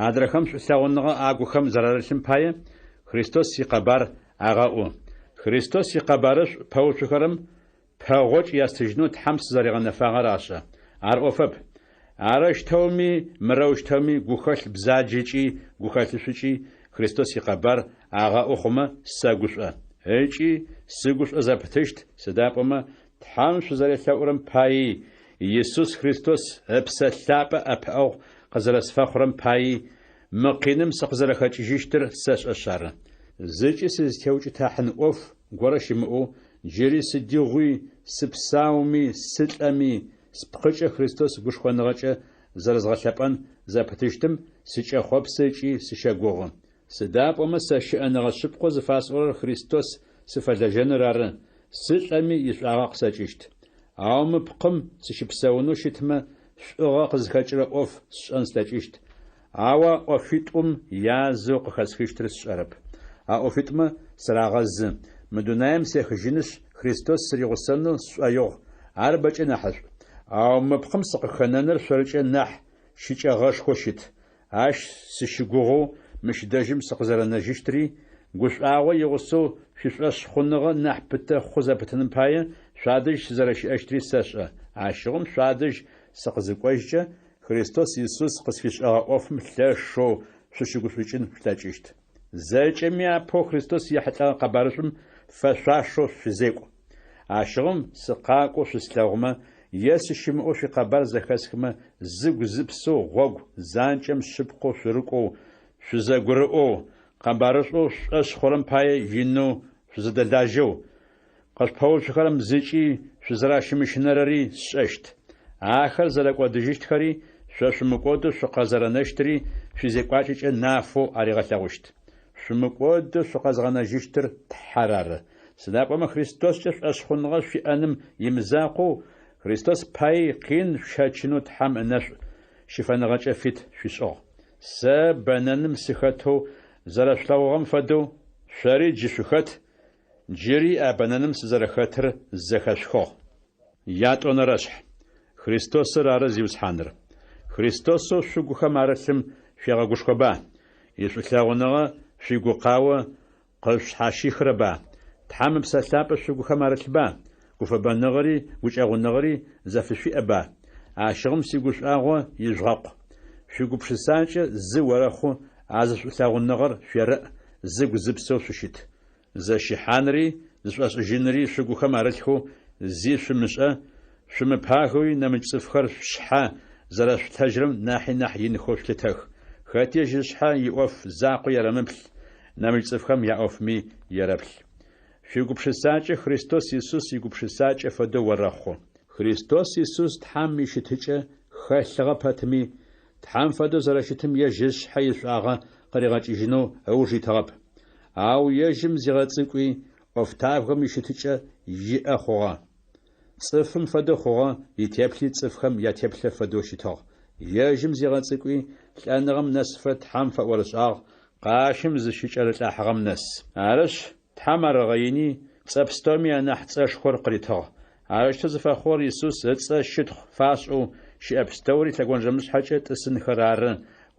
Speaker 1: Адрэхэм шӏулъэгъуныгъэ агухэм зэрарылъым пае, Христос икъэбар агъэӏу. Христос икъэбарышӏу пэуцухэрэм пэгъокӏ ястыжьынэу Тхьэм сызэригъэнэфагъэр ашӏэ. Ар ӏофэп. Арэущтэуми мырэущтэуми гухэлъ бзаджэкӏи гухэлъышӏукӏи Христос икъэбар агъэӏу хъумэ, сэгушӏо. Ыкӏи сыгушӏо зэпытыщт, сыда пӏомэ Тхьэм шъузэрелъэӏурэм паий, Исус Христос Ыпсэ Лъапӏэ ӏэпыӏэгъу къызэрэсфэхъурэм паий мы къиным сыкъызэрэхэкӏыжьыщтыр сэшӏэшъ ары. Зыкӏи сызтеукӏытахьын ӏоф горэ щымыӏэу, джыри сыдигъуи, сыпсауми, сылӏэми, спкъыкӏэ Христос гушхоныгъэкӏэ зэрэзгъэлъэпӏэн зэпытыщтым сыкӏэхъопсы ыкӏи сыщэгугъы. Сыда пӏомэ сэ щыӏэныгъэ шъыпкъэу зыфасӏорэр Христос сыфэлэжьэныр ары, сылӏэми ишӏуагъэ къысэкӏыщт. Ау мы пкъым сыщыпсэунэу щытмэ, шӏугъэ къызхэкӏырэ ӏоф сшӏэн слъэкӏыщт, ау а ӏофитӏум язэу къыхэсхыщтыр сшӏэрэп. А ӏофитӏумэ сырагъэзы, мы дунаим сехыжьынышъ, Христос сыригъусэнэу сшӏоигъу, ар бэкӏэ нахьышӏу. Ау мы пкъым сыкъыхэнэныр шъоркӏэ нахь щыкӏэгъэшхоу щыт. Ащ сыщыгугъэу мыщ дэжьым сыкъызэрэнэжьыщтри, гушӏуагъо игъусэу шъуишӏошъхъуныгъэ нахь пытэ хъу зэпытыным пае, шъуадэжь сызэрэщыӏэщтри сэшӏэ. Ащыгъум шъуадэжь сыкъызыкӏожькӏэ, Христос Исус къысфишӏэгъэ ӏофым лъэшэу шъущыгушӏукӏын шъулъэкӏыщт. Зэкӏэми апэу Христос ехьылӏэгъэ къэбарышӏум фэшъуашэу шъузекӏу. Ащыгъум сыкъакӏоу шъуслъэгъумэ е сыщымыӏэу шъуикъэбар зэхэсхымэ, зыгу-зыпсэу гъогу занкӏэм шъыпкъэу шъурыкӏоу, шъузэгурыӏоу, къэбарышӏоу шъушӏошъ хъурэм пае инэу шъузэдэлажьэу, къышъупэуцухэрэм зыкӏи шъузэращымыщынэрэри сшӏэщт. Ахэр зэрэкӏодыжьыщтхэри, шъо шъумыкӏодэу шъукъызэрэнэщтыри шъуизекӏуакӏэкӏэ нафэу аригъэлъэгъущт. Шъумыкӏодэу шъукъэзгъэнэжьыщтыр Тхьэр ары. Сыда пӏомэ Христоскӏэ шӏошъхъуныгъэ шъуиӏэным имызакъоу, Христос паий къин шъущэчынэу Тхьэм ынэшӏу щыфэныгъэкӏэ фит шъуишӏыгъ. Сэ бэнэным сыхэтэу зэрэшъулъэгъугъэм фэдэу, шъори джы шъухэт, джыри а бэнэным сызэрэхэтыр зэхэшъухыгъ. Ятӏонэрэшъхь. Христосыр ары Зиусхьаныр. Христосэу шъугухэм арылъым шъуегъэгушхоба? Ишӏулъэгъуныгъэ шъуигукъао къышъушъхьащихрэба? Тхьэм Ыпсэ Лъапӏэ шъугухэм арылъба? Гуфэбэныгъэри гукӏэгъуныгъэри зэфышъуиӏэба? Ащыгъум сигушӏуагъо ижъугъэкъу. Шъуигупшысакӏэ зы орэхъу, а зы шӏулъэгъуныгъэр шъуерэӏ, зыгу зыпсэу шъущыт. Зэщыхьанри зышӏошӏыжьынри шъугухэм арылъхэу зи шъумышӏэ, шъумыпагэуи нэмыкӏ цӏыфхэр шъушъхьэ зэрэшъулъытэжьырэм нахьи нахь инхэу шъулъытэх. Хэти ежь ышъхьэ иӏоф закъо ерэмыплъ, нэмыкӏ цӏыфхэм яӏофми ерэплъ. Шъуигупшысакӏэ Христос Исус игупшысакӏэ фэдэу орэхъу. Христос Исус Тхьэм ищытыкӏэ хэлъыгъэ пэтми, Тхьэм фэдэу зэрэщытым ежь ышъхьэ ишӏуагъэ къыригъэкӏыжьынэу ыуж итыгъэп. Ау ежьым зигъэцӏыкӏуи, ӏофтабгэм ищытыкӏэ иӏэ хъугъэ. Цӏыфым фэдэу хъугъэ, итеплъи цӏыфхэм ятеплъэ фэдэу щытыгъ. Ежьым зигъэцӏыкӏуи, лӏэныгъэм нэсыфэ Тхьэм фэӏорышӏагъ, къащым зыщыкӏэрылӏахьыгъэм нэс. Арышъ, Тхьэм ар ыгъэини, цӏэ пстэуми анахь цӏэшхор къыритыгъ. Арэущтэу зыфэхъугъэр Исус ыцӏэ щытхъу фашӏэу, щыӏэ пстэури лъэгонджэмышъхьэкӏэ тӏысынхэр ары,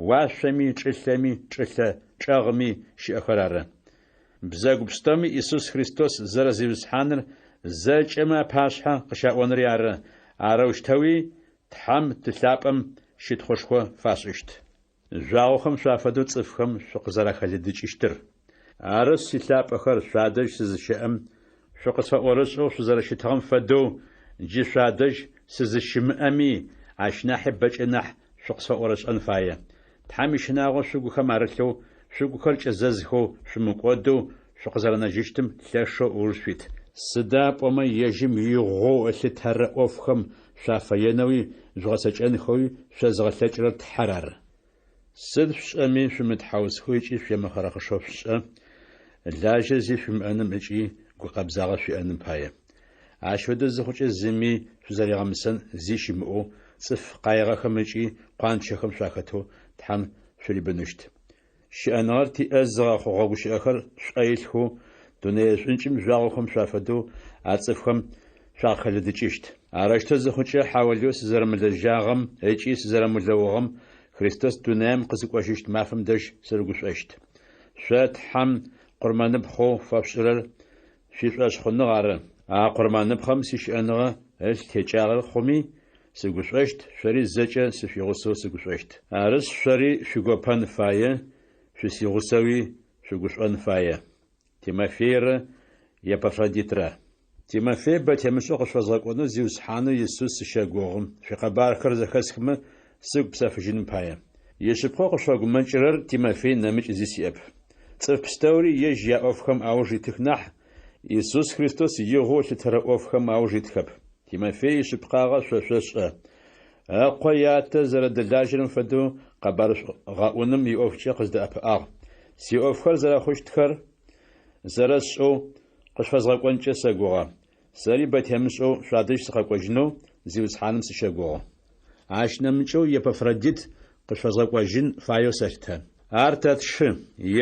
Speaker 1: уашъоми, чӏылъэми, чӏылъэ чӏэгъми щыӏэхэр ары. Бзэгу пстэуми Исус Христос зэрэ Зиусхьаныр зэкӏэмэ апашъхьэ къыщаӏонри ары, арэущтэуи Тхьэм Ты лъапӏэм щытхъушхо фашӏыщт. Жъуагъохэм шъуафэдэу цӏыфхэм шъукъызэрэхэлыдыкӏыщтыр. Арышъ, силъапӏэхэр, шъуадэжь сызыщэӏэм, шъукъысфэӏорышӏэу шъузэрэщытыгъэм фэдэу, джы шъуадэжь сызыщымыӏэми, ащ нахьи бэкӏэ нахь шъукъысфэӏорышӏэн фае. Тхьэм ищынагъо шъугухэм арылъэу, шъугухэр кӏэзэзхэу, шъумыкӏодэу шъукъызэрэнэжьыщтым лъэшэу ыуж шъуит. Сыда пӏомэ ежьым игъоу ылъытэрэ ӏофхэм шъуафэенэуи жъугъэцэкӏэнхэуи шъозыгъэлъэкӏырэр Тхьэр ары. Сыд шъушӏэми, шъумытхьаусхэу ыкӏи шъуемыхъырэхъышэу шъушӏэ, лажьэ зи шъуимыӏэным ыкӏи гукъэбзагъэ шъуиӏэным пае. Ащ фэдэу зыхъукӏэ зыми шъузэригъэмысэн зи щымыӏэу, цӏыф къаигъэхэм ыкӏи къуанчэхэм шъуахэтэу Тхьэм шъурибыныщт. Щыӏэныгъэр тиӏэ зыгъэхъугъэ гущыӏэхэр шъуӏэ илъхэу, дунэе шӏункӏым жъуагъохэм шъуафэдэу а цӏыфхэм шъуакъыхэлыдыкӏыщт. Арэущтэу зыхъукӏэ, хьаулыеу сызэрэмылэжьагъэм ыкӏи сызэрэмылэугъэм Христос дунаим къызыкӏожьыщт мафэм дэжь сырыгушӏощт. Шъо Тхьэм къурмэныпхъэу фэшъушӏырэр шъуишӏошъхъуныгъ ары. А къурмэныпхъэм сищыӏэныгъэ ылъ текӏагъэ хъуми, сыгушӏощт, шъори зэкӏэ сышъуигъусэу сыгушӏощт. Арышъ, шъори шъуигопэн фае, шъусигъусэуи шъугушӏон фае. Тимофейрэ Епафродитрэ. Тимофей бэ темышӏэу къышъуфэзгъэкӏонэу Зиусхьанэу Исус сыщэгугъы, шъуикъэбархэр зэхэсхымэ, сыгу псэфыжьыным пае. Ишъыпкъэу къышъуфэгумэкӏырэр Тимофей нэмыкӏ зи сиӏэп. Цӏыф пстэури ежь яӏофхэм ауж итых нахь, Исус Христос игъоу ылъытэрэ ӏофхэм ауж итхэп. Тимофей ишъыпкъагъэ шъо шъошӏэ. Ыкъо ятэ зэрэдэлажьэрэм фэдэу къэбарышӏу гъэӏуным иӏофкӏэ къыздэӏэпыӏагъ. Сиӏофхэр зэрэхъущтхэр зэрэсшӏэу, къышъуфэзгъэкӏонкӏэ сэгугъэ. Сэри бэ темышӏэу шъуадэжь сыкъэкӏожьынэу Зиусхьаным сыщэгугъы. Ащ нэмыкӏэу Епафродит къышъуфэзгъэкӏожьын фаеу сэлъытэ. Ар тэ тшы,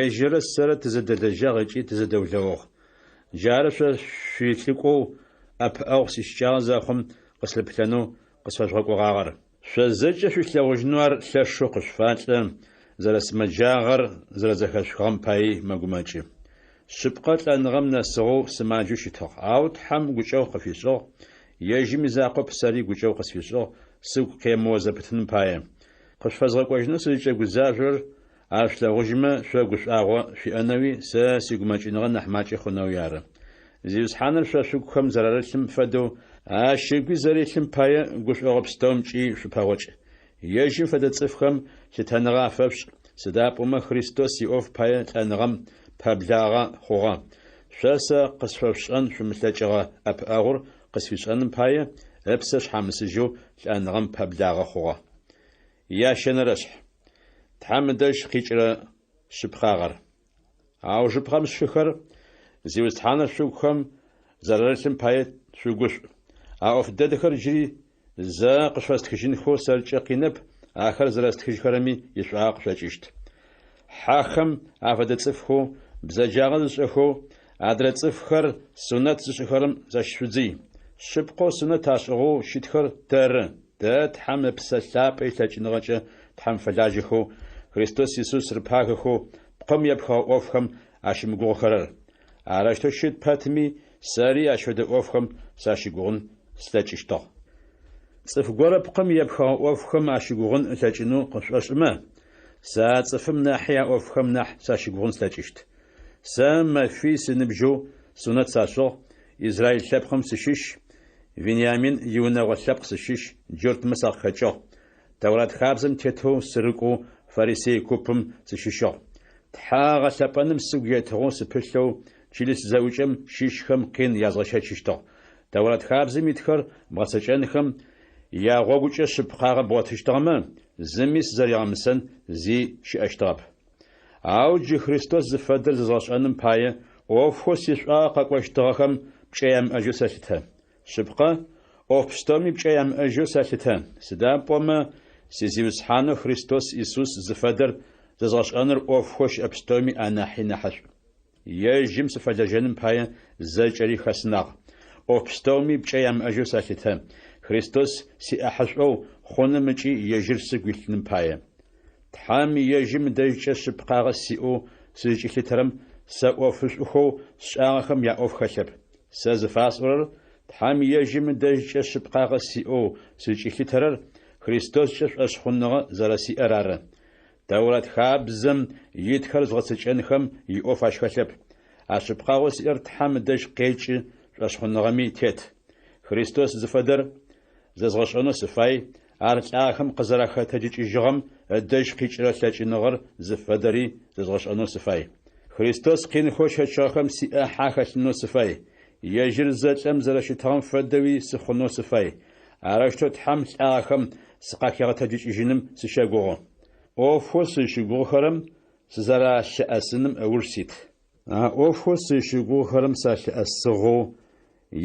Speaker 1: ежьыррэ сэрэ тызэдэлэжьагъ ыкӏи тызэдэулэугъ. Джары шъо шъуилӏыкӏоу ӏэпыӏэгъу сищыкӏагъэ зэхъум къыслъыплъэнэу къысфэжъугъэкӏогъагъэр. Шъо зэкӏэ шъуилъэгъужьынэу ар лъэшэу къышъуфалӏэ, зэрэсымэджагъэр зэрэзэхэшъухыгъэм паий мэгумэкӏы. Шъыпкъэ, лӏэныгъэм нэсыгъэу сымаджэу щытыгъ, ау Тхьэм гукӏэгъу къыфишӏыгъ, ежьым изакъоп сэри гукӏэгъу къысфишӏыгъ, сыгу къемыо зэпытыным пае. Къышъуфэзгъэкӏожьынэу сызыкӏэгузажъорэр ар шъулъэгъужьымэ, шъо гушӏуагъо шъуиӏэнэуи, сэ сигумэкӏыныгъэ нахь макӏэ хъунэуи ары. Зиусхьаныр шъо шъугухэм зэрарылъым фэдэу, ащ ыгуи зэрилъым пае гушӏогъо пстэумкӏи шъупэгъокӏ. Ежьым фэдэ цӏыфхэм лъытэныгъэ афэшъушӏ, сыда пӏомэ Христос иӏоф пае лӏэныгъэм пэблагъэ хъугъэ. Шъо сэ къысфэшъушӏэн шъумылъэкӏыгъэ ӏэпыӏэгъур къысфишӏэным пае, ыпсэ шъхьамысыжьэу лӏэныгъэм пэблагъэ хъугъэ. Ящэнэрэшъхь. Тхьэм ыдэжь къикӏырэ шъыпкъагъэр. Аужыпкъэм сшыхэр, Зиусхьаныр шъугухэм зэрарылъым пае шъугушӏу. А ӏоф дэдэхэр джыри зэ къышъуфэстхыжьынхэу сэркӏэ къинэп, ахэр зэрэстхыжьхэрэми ишӏуагъэ къышъокӏыщт. Хьэхэм афэдэ цӏыфхэу, бзэджагъэ зышӏэхэу, адрэ цӏыфхэр сунэт зышӏыхэрэм защышъудзый. Шъыпкъэу сунэт ашӏыгъэу щытхэр тэры, тэ Тхьэм Ыпсэ Лъапӏэ илъэкӏыныгъэкӏэ Тхьэм фэлажьэхэу, Христос Исус рыпагэхэу, пкъым епхыгъэ ӏофхэм ащымыгугъыхэрэр. Арэущтэу щыт пэтми, сэри ащ фэдэ ӏофхэм сащыгугъын слъэкӏыщтыгъ. Цӏыф горэ пкъым епхыгъэ ӏофхэм ащыгугъын ылъэкӏынэу къышӏошӏымэ, сэ а цӏыфым нахьи а ӏофхэм нахь сащыгугъын слъэкӏыщт. Сэ мэфий сыныбжьэу сунэт сашӏыгъ, израиль лъэпкъым сыщыщ, Вениамин иунэгъо лъэпкъ сыщыщ, джуртмэ сакъыхэкӏыгъ. Тэурат хабзэм тетэу сырыкӏоу фарисей купым сыщыщыгъ. Тхьэ гъэлъэпӏэным сыгу етыгъэу сыпылъэу чылыс зэӏукӏэм щыщхэм къин язгъэщэчыщтыгъ. Тэурат хабзэм итхэр бгъэцэкӏэнхэм ягъогукӏэ шъыпкъагъэ бгъотыщтыгъэмэ, зыми сызэригъэмысэн зи щыӏэщтыгъэп. Ау джы Христос зыфэдэр зэзгъэшӏэным пае, ӏофхэу сишӏуагъэ къэкӏощтыгъэхэм пкӏэ ямыӏэжьэу сэлъытэ. Шъыпкъэ, ӏоф пстэуми пкӏэ ямыӏэжьэу сэлъытэ, сыда пӏомэ си Зиусхьанэу Христос Исус зыфэдэр зэзгъэшӏэныр ӏофхэу щыӏэ пстэуми анахьи нахьышӏу. Ежьым сыфэлэжьэным пае зэкӏэри хэсынагъ. ӏоф пстэуми пкӏэ ямыӏэжьэу сэлъытэ, Христос сиӏахьышӏоу хъуным ыкӏи ежьыр сыгу илъыным пае. Тхьэм ежьым ыдэжькӏэ шъыпкъагъэ сиӏэу сызкӏилъытэрэм сэ ӏофышӏухэу сшӏагъэхэм яӏоф хэлъэп. Сэ зыфасӏорэр Тхьэм ежьым ыдэжькӏэ шъыпкъагъэ сиӏэу сызкӏилъытэрэр Христоскӏэ шӏошъхъуныгъэ зэрэсиӏэр ары. Тэурат хабзэм итхэр згъэцэкӏэнхэм иӏоф ащ хэлъэп. А шъыпкъагъэу сиӏэр Тхьэм ыдэжь къекӏы шӏошъхъуныгъэми тет. Христос зыфэдэр зэзгъэшӏэнэу сыфай, ар лӏагъэхэм къызэрахэтэджыкӏыжьыгъэм ыдэжь къикӏырэ лъэкӏыныгъэр зыфэдэри зэзгъэшӏэнэу сыфай. Христос къинхэу ыщэчыгъэхэм сиӏахь ахэлъынэу сыфай. Ежьыр зэлӏэм зэрэщытыгъэм фэдэуи сыхъунэу сыфай. Арэущтэу Тхьэм лӏагъэхэм сыкъахигъэтэджыкӏыжьыным сыщэгугъы. ӏофхэу сызщыгугъыхэрэм сызэралъыӏэсыным ыуж сит. А ӏофхэу сызщыгугъыхэрэм салъыӏэсыгъэу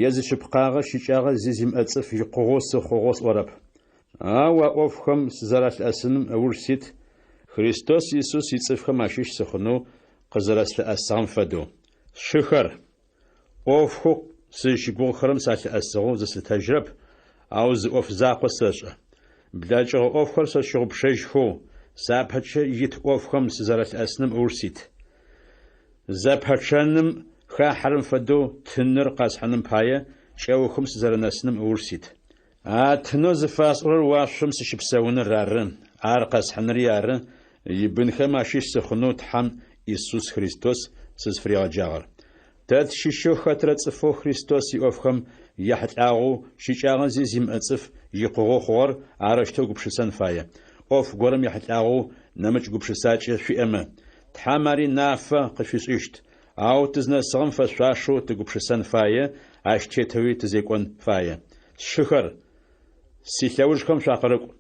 Speaker 1: е зишъыпкъагъэ щыкӏагъэ зи зимыӏэ цӏыф икъугъэу сыхъугъэу сӏорэп. Ау а ӏофхэм сызэралъыӏэсыным ыуж сит, Христос Исус ицӏыфхэм ащыщ сыхъунэу къызэрэслъыӏэсыгъэм фэдэу. Сшыхэр, ӏофхэу сызщыгугъыхэрэм салъыӏэсыгъэу зыслъытэжьырэп, ау зы ӏоф закъо сэшӏэ. Блэкӏыгъэ ӏофхэр сэ сщыгъупшэжьхэу, сапэкӏэ ит ӏофхэм сызэрэлъыӏэсыным ыуж сит. Зэпэчъэным хахьэрэм фэдэу тыныр къэсхьыным пае, кӏэухым сызэрэнэсыным ыуж сит. А тынэу зыфасӏорэр уашъом сыщыпсэуныр ары, ар къэсхьыныри ары, ибынхэм ащыщ сыхъунэу Тхьэм Исус Христос сызфыригъэджагъэр. Тэ тщыщэу хэтрэ цӏыфэу Христос иӏофхэм яхьылӏагъэу щыкӏагъэ зи зимыӏэ цӏыф икъугъэу хъугъэр арэущтэу гупшысэн фае. ӏоф горэм ехьылӏагъэу нэмыкӏ гупшысакӏэ шъуиӏэмэ, Тхьэм ари нафэ къышъуфишӏыщт. Ау тызнэсыгъэм фэшъуашэу тыгупшысэн фае, ащ тетэуи тызекӏон фае. Сшыхэр, силъэужхэм шъуакъырыкӏу.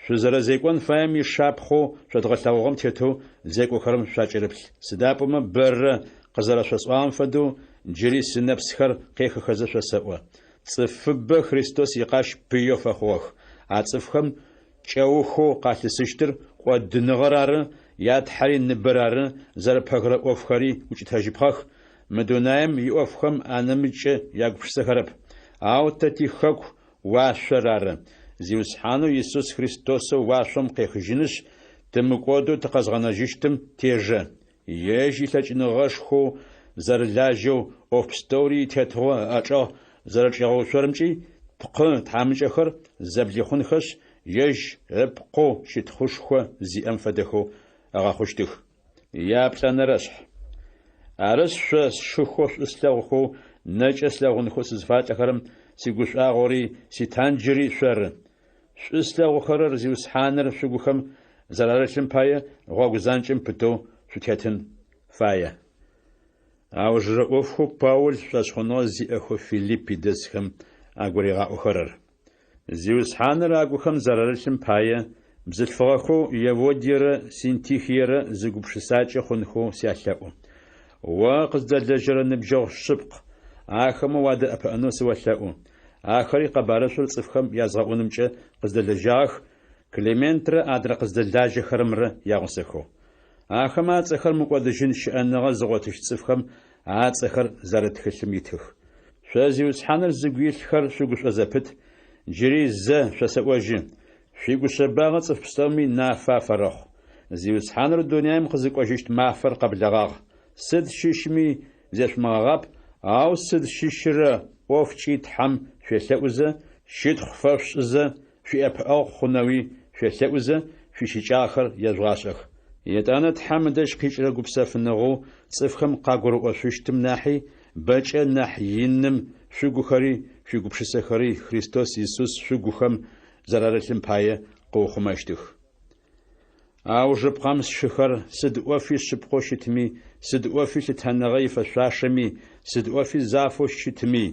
Speaker 1: Шъузэрэзекӏон фаем ишапхъэу шъодгъэлъэгъугъэм тетэу зекӏохэрэм шъуакӏырыплъ. Сыда пӏомэ бэрэ къызэрэшъосӏуагъэм фэдэу джыри сынэпсхэр къехыхэзэ шъосэӏо. Цӏыфыбэ Христос икъащ пыеу фэхъугъэх. А цӏыфхэм кӏэухэу къалъысыщтыр кӏодыныгъэр ары, я Тхьэри ныбэр ары, зэрыпэгырэ ӏофхэри укӏытэжьыпхъэх, мы дунаим иӏофхэм анэмыкӏкӏэ ягупшысэхэрэп. Ау тэ тихэку уашъор ары, Зиусхьанэу Исус Христосэу уашъом къехыжьынышъ, тымыкӏодэу тыкъэзгъэнэжьыщтым тежэ. Ежь илъэкӏыныгъэшхоу зэрылажьэу, ӏоф пстэури итетыгъо ыӏэчӏэгъ зэрэчӏигъэуцорэмкӏи тпкъы тхьамыкӏэхэр зэблихъунхэшъ, ежь ыпкъэу щытхъушхо зиӏэм фэдэхэу ыгъэхъущтых. Яплӏэнэрэшъхь. Арышъ, шъо сшыхэу шӏу слъэгъухэу, нэкӏэ слъэгъунхэу сызфалӏэхэрэм сигушӏуагъори ситанджыри шъоры. Шӏу слъэгъухэрэр Зиусхьаныр шъугухэм зэрарылъым пае гъогу занкӏэм пытэу шъутетын фае. Аужырэ ӏофхэу Паул шӏошъхъуныгъэ зиӏэхэу Филиппи дэсхэм агуригъаӏохэрэр. Зиусхьаныр агухэм зэрарылъым пае, бзылъфыгъэхэу Еводиерэ Синтихиерэ зы гупшысакӏэ хъунхэу сялъэӏу. О къыздэлэжьэрэ ныбджэгъу шъыпкъ, ахэмэ уадэӏэпыӏэнэу сыолъэӏу. Ахэри къэбарышӏур цӏыфхэм язгъэӏунымкӏэ къыздэлэжьагъэх, Клементрэ адрэ къыздэлажьэхэрэмрэ ягъусэхэу. Ахэмэ ацӏэхэр мыкӏодыжьын щыӏэныгъэ зыгъотыщт цӏыфхэм ацӏэхэр зэрыт тхылъым итых. Шъо Зиусхьаныр зыгу илъхэр шъугушӏо зэпыт, джыри зэ шъосэӏожьы, шъуигушъэбагъэ цӏыф пстэуми нафэ афэрэхъу. Зиусхьаныр дунаим къызыкӏожьыщт мафэр къэблэгъагъ. Сыд щыщми зешъумыгъэгъап, ау сыд щыщырэ ӏофкӏи Тхьэм шъуелъэӏузэ, Щытхъу фэшъушӏызэ, шъуиӏэпыӏэгъу хъунэуи шъуелъэӏузэ, шъуищыкӏагъэхэр ежъугъашӏэх. Етӏанэ Тхьэм ыдэжь къикӏырэ гупсэфыныгъэу цӏыфхэм къагурыӏошъущтым нахьи бэкӏэ нахь иным шъугухэри шъуигупшысэхэри Христос Исус шъугухэм зэрарылъым пае къыухъумэщтых. Аужыпкъэм, сшыхэр, сыд ӏофи шъыпкъэу щытми, сыд ӏофи лъытэныгъэ ифэшъуашэми, сыд ӏофи зафэу щытми,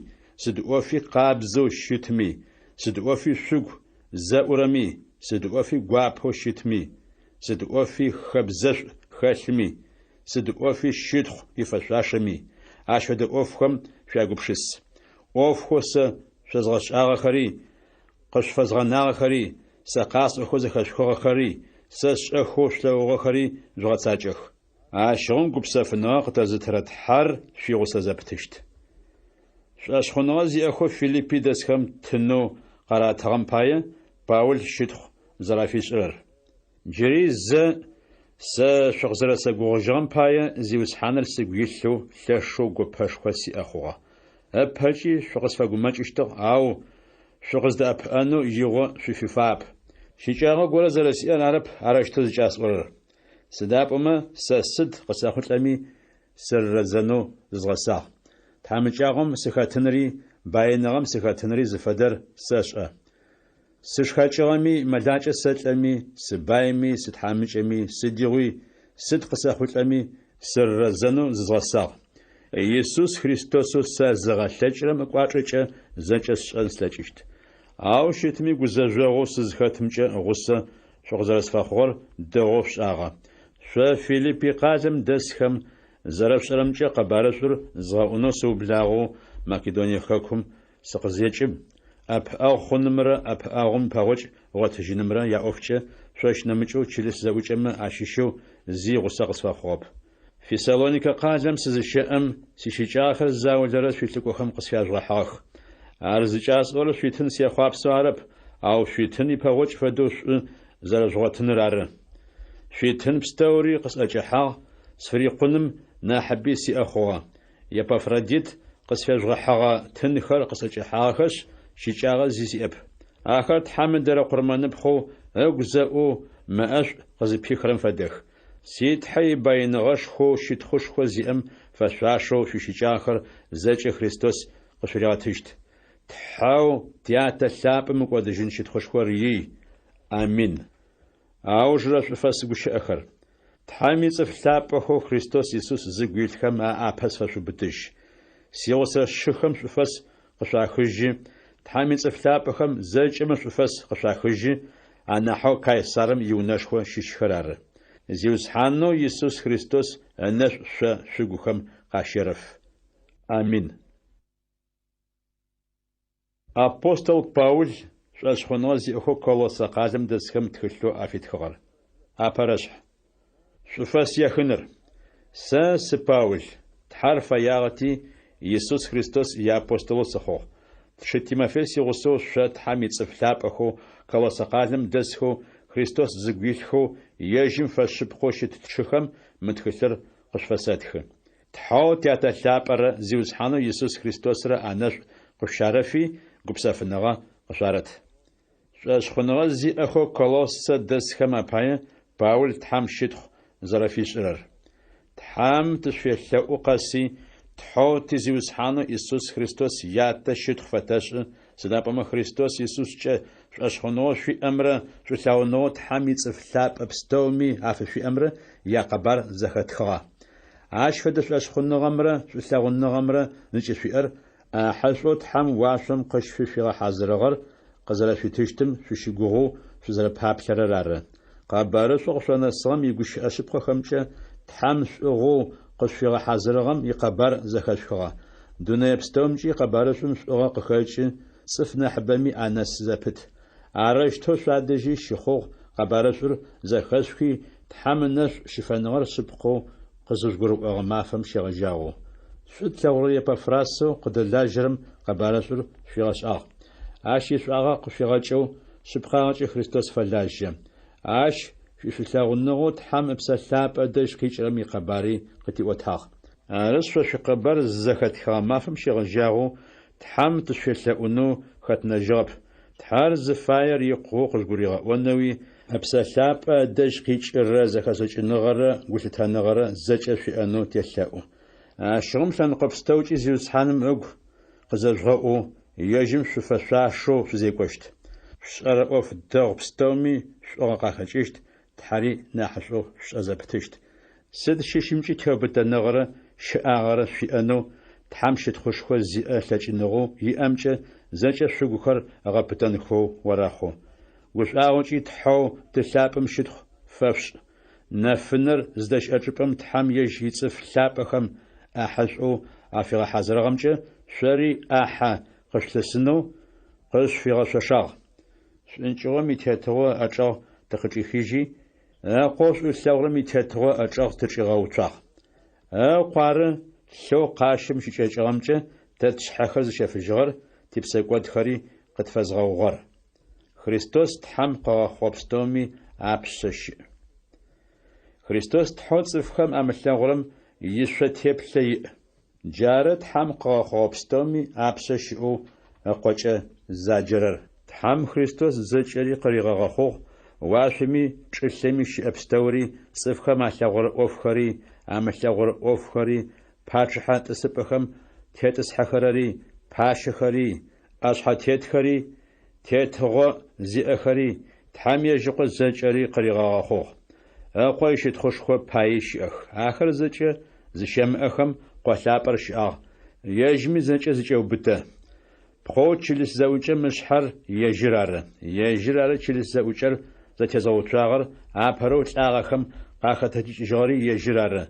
Speaker 1: сыд ӏофи къабзэу щытми, сыд ӏофи шъугу зэӏурэми, сыд ӏофи гуапэу щытми, сыд ӏофи хэбзэшӏу хэлъми, сыд ӏофи щытхъу ифэшъуашэми, ащ фэдэ ӏофхэм шъуягупшыс. ӏофхэу сэ шъозгъэшӏагъэхэри, къышъуфэзгъэнагъэхэри, сэ къасӏохэу зэхэшъухыгъэхэри, сэ сшӏэхэу шъулъэгъугъэхэри жъугъэцакӏэх. Ащыгъум гупсэфыныгъэ къытэзытырэ Тхьэр шъуигъусэ зэпытыщт. Шӏошъхъуныгъэ зиӏэхэу Филиппи дэсхэм тынэу къаратыгъэм пае Паул щытхъу зэрафишӏырэр. Джыри зэ сэ шъукъызэрэсэгугъыжьыгъэм пае Зиусхьаныр сыгу илъэу лъэшэу гопэшхо сиӏэ хъугъэ. Ыпэкӏи шъукъысфэгумэкӏыщтыгъ, ау шъукъыздэӏэпыӏэнэу игъо шъуфифагъэп. Щыкӏагъэ горэ зэрэсиӏэр арэп арэущтэу зыкӏасӏорэр. Сыда пӏомэ сэ сыд къысэхъулӏэми сырырэзэнэу зызгъэсагъ. Тхьамыкӏагъом сыхэтынри баиныгъэм сыхэтынри зыфэдэр сэшӏэ. Сышхэкӏыгъэми, мэлакӏэ сэлӏэми, сыбайми, сытхьамыкӏэми, сыдигъуи, сыд къысэхъулӏэми, сырырэзэнэу зызгъэсагъ. Исус Христосэу сэзыгъэлъэкӏырэм ыкӏуачӏэкӏэ зэкӏэ сшӏэн слъэкӏыщт. Ау щытми гузэжъогъоу сызхэтымкӏэ гъусэ шъукъызэрэсфэхъугъэр дэгъоу шъушӏагъэ. Шъо Филиппи къалэм дэсхэм, зэрэшъушӏэрэмкӏэ къэбарышӏур згъэӏунэу сыублагъэу Македоние хэкум сыкъызекӏым, ӏэпыӏэгъу хъунымрэ ӏэпыӏэгъум ипэгъокӏ ыгъотыжьынымрэ яӏофкӏэ шъощ нэмыкӏэу чылыс зэӏукӏэмэ ащыщэу зи гъусэ къысфэхъугъэп. Фессалоникэ къалэм сызыщэӏэм, сищыкӏагъэхэр заулэрэ шъуилӏыкӏохэм къысфяжъугъэхьыгъэх. Ар зыкӏасӏорэр шъуитын сехъуапсэу арэп, ау шъуитын ипэгъокӏ фэдэу шӏу зэрэжъугъотыныр ары. Шъуитын пстэури къысӏэкӏэхьагъ, сфырикъуным нахьыби сиӏэ хъугъэ. Епафродит къысфежъугъэхьыгъэ тынхэр къысӏэкӏэхьагъэхэшъ, щыкӏагъэ зи сиӏэп. Ахэр Тхьэм ыдэрэ къурмэныпхъэу, ыгу зэӏоу, мэ ӏэшӏу къызыпихырэм фэдэх. Си Тхьэ ибаиныгъэшхоу щытхъушхо зиӏэм фэшъуашэу шъуищыкӏагъэхэр зэкӏэ Христос къышъуригъэтыщт. Тхьэу Тятэ лъапӏэм мыкӏодыжьын щытхъушхор ий. Амин. Аужырэ шӏуфэс гущыӏэхэр. Тхьэм ицӏыф лъапӏэхэу Христос Исус зыгу илъхэм аӏапэ сфэшъубытыжь. Сигъусэ сшыхэм шӏуфэс къышъуахыжьы, Тхьэм ицӏыф лъапӏэхэм зэкӏэмэ шӏуфэс къышъуахыжьы, анахьэу Кайсарым иунэшхо щыщхэр ары. Зиусхьанэу Исус Христос ынэшӏу шъо шъугухэм къащерэф. Амин. Апостол Паул шӏошъхъуныгъэ зиӏэхэу Колоссэ къалэм дэсхэм тхылъэу афитхыгъэр. Апэрэшъхь. Шӏуфэс ехыныр. Сэ сы Паул, Тхьэр фэягъэти, Исус Христос иапостолэу сыхъугъ. Тшы Тимофей сигъусэу шъо Тхьэм ицӏыф лъапӏэхэу Колоссэ къалэм дэсхэу Христос зыгу илъхэу ежьым фэшъыпкъэу щыт тшыхэм мы тхылъыр къышъуфэсэтхы. Тхьэу Тятэ лъапӏэрэ Зиусхьанэу Исус Христосрэ анэшӏу къышъущарэфи, гупсэфыныгъэ къышъуарэт. Шӏошъхъуныгъэ зиӏэхэу Колоссэ дэсхэм апае Паул Тхьэм щытхъу зэрэфишӏырэр. Тхьэм тышъуфелъэӏу къэси, Тхьэу ти Зиусхьанэу Исус Христос Ятэ щытхъу фэтэшӏы, сыда пӏомэ Христос Исускӏэ шӏошъхъуныгъэу шъуиӏэмрэ шӏулъэгъуныгъэу Тхьэм ицӏыф лъапӏэ пстэуми афышъуиӏэмрэ якъэбар зэхэтхыгъэ. Ащ фэдэ шӏошъхъуныгъэмрэ шӏулъэгъуныгъэмрэ зыкӏышъуиӏэр ӏахьышӏоу Тхьэм уашъом къышъуфигъэхьазырыгъэр къызэрэшъуитыщтым шъущыгугъэу шъузэрэпаплъэрэр ары. Къэбарышӏоу къышъонэсыгъэм игущыӏэ шъыпкъэхэмкӏэ Тхьэм шӏугъэу къышъуфигъэхьазырыгъэм икъэбар зэхэшъухыгъэ. Дунэе пстэумкӏи къэбарышӏум шӏугъэ къыхэкӏы, цӏыф нахьыбэми анэсы зэпыт. Арэущтэу шъуадэжьи щыхъугъ къэбарышӏур зэхэшъухи, Тхьэм ынэшӏу щыфэныгъэр шъыпкъэу къызыжъугурыӏогъэ мафэм щегъэжьагъэу. Шӏу тлъэгъурэ Епафрасэу къыддэлажьэрэм къэбарышӏур шъуигъэшӏагъ. Ащ ишӏуагъэ къышъуигъэкӏэу, шъыпкъагъэкӏэ Христос фэлажьэ. Ащ шъуишӏулъэгъуныгъэу Тхьэм Ыпсэ Лъапӏэ дэжь къикӏырэм икъэбари къытиӏотагъ. Арышъ, шъо шъуикъэбар зызэхэтхыгъэ мафэм щегъэжьагъэу Тхьэм тышъуфелъэӏунэу хэтынэжьыгъэп. Тхьэр зыфаер икъугъэу къыжъугуригъэӏонэуи, Ыпсэ Лъапӏэ ыдэжь къикӏырэ зэхэшӏыкӏыныгъэрэ гулъытэныгъэрэ зэкӏэ шъуиӏэнэу телъэӏу. Ащыгъум лъэныкъо пстэукӏи Зиусхьаным ыгу къызэжъугъэӏоу, ежьым шъуифэшъуашэу шъузекӏощт. Шъушӏэрэ ӏоф дэгъу пстэуми шӏугъэ къахэкӏыщт, Тхьэри нахьышӏоу шъушӏэ зэпытыщт. Сыд щыщымкӏи теубытэныгъэрэ щэӏагъэрэ шъуиӏэнэу, Тхьэм щытхъушхо зиӏэ лъэкӏыныгъэу иӏэмкӏэ зэкӏэ шъугухэр ыгъэпытэнхэу орэхъу. Гушӏуагъокӏи Тхьэу Ты лъапӏэм щытхъу фэшъушӏ. Нэфынэр зыдэщыӏэ чӏыпӏэм Тхьэм ежь ицӏыф лъапӏэхэм ӏахьышӏоу афигъэхьазырыгъэмкӏэ шъори ӏахьэ къышъулъысынэу къышъуфигъэшъошагъ. Шӏункӏыгъэм итетыгъо ыӏэчӏэгъ тыкъычӏихыжьи, Ыкъоу шӏу ылъэгъурэм итетыгъо ыӏэчӏэгъ тычӏигъэуцуагъ. Ыкъу ары лъэу къащым щыкӏэкӏыгъэмкӏэ тэ тшъхьэхэр зыщэфыжьыгъэр, типсэкӏодхэри къытфэзгъэгъугъэр. Христос Тхьэм къыгъэхъугъэ пстэуми апшъэ щыӏ. Христос Тхьэу цӏыфхэм амылъэгъурэм ишъо теплъэ иӏ. Джары Тхьэм къыгъэхъугъэ пстэуми апшъэ щыӏэу Ыкъокӏэ заджэрэр. Тхьэм Христос зэкӏэри къыригъэгъэхъугъ, уашъоми чӏылъэми щыӏэ пстэури, цӏыфхэм алъэгъурэ ӏофхэри, амылъэгъурэ ӏофхэри, пачъыхьэ тӏысыпӏэхэм тетӏысхьэхэрэри, пащэхэри, ӏэшъхьэтетхэри, тетыгъо зиӏэхэри, Тхьэм ежь Ыкъо зэкӏэри къыригъэгъэхъугъ. Ыкъо ищытхъушхо паий щыӏэх. Ахэр зэкӏэ зыщэмыӏэхэм Къо лъапӏэр щыӏагъ, ежьми зэкӏэ зыкӏеубытэ. Пкъоу чылыс зэӏукӏэм ышъхьэр ежьыр ары. Ежьыр ары чылыс зэӏукӏэр зэтезгъэуцуагъэр, апэрэу лӏагъэхэм къахэтэджыкӏыжьыгъэри ежьыр ары.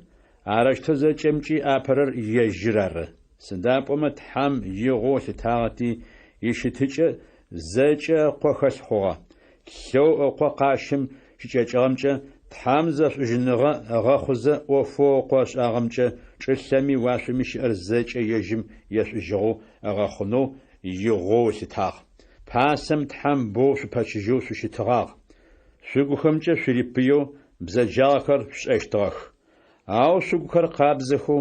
Speaker 1: Арэущтэу зэкӏэмкӏи апэрэр ежьыр ары. Сыда пӏомэ Тхьэм игъоу ылъытагъэти, ищытыкӏэ зэкӏэ Ыкъо хэлъ хъугъэ. Лъэу Ыкъо къащым щыкӏэкӏыгъэмкӏэ Тхьэм зэшӏужьыныгъэ ыгъэхъузэ, ӏофэу Ыкъо ышӏагъэмкӏэ чӏылъэми уашъоми щыӏэр зэкӏэ ежьым ешӏужьыгъэу ыгъэхъунэу игъоу ылъытагъ. Пасэм Тхьэм боу шъупэчыжьэу шъущытыгъагъ. Шъугухэмкӏэ шъурипыеу бзэджагъэхэр шъушӏэщтыгъэх. Ау шъугухэр къабзэхэу,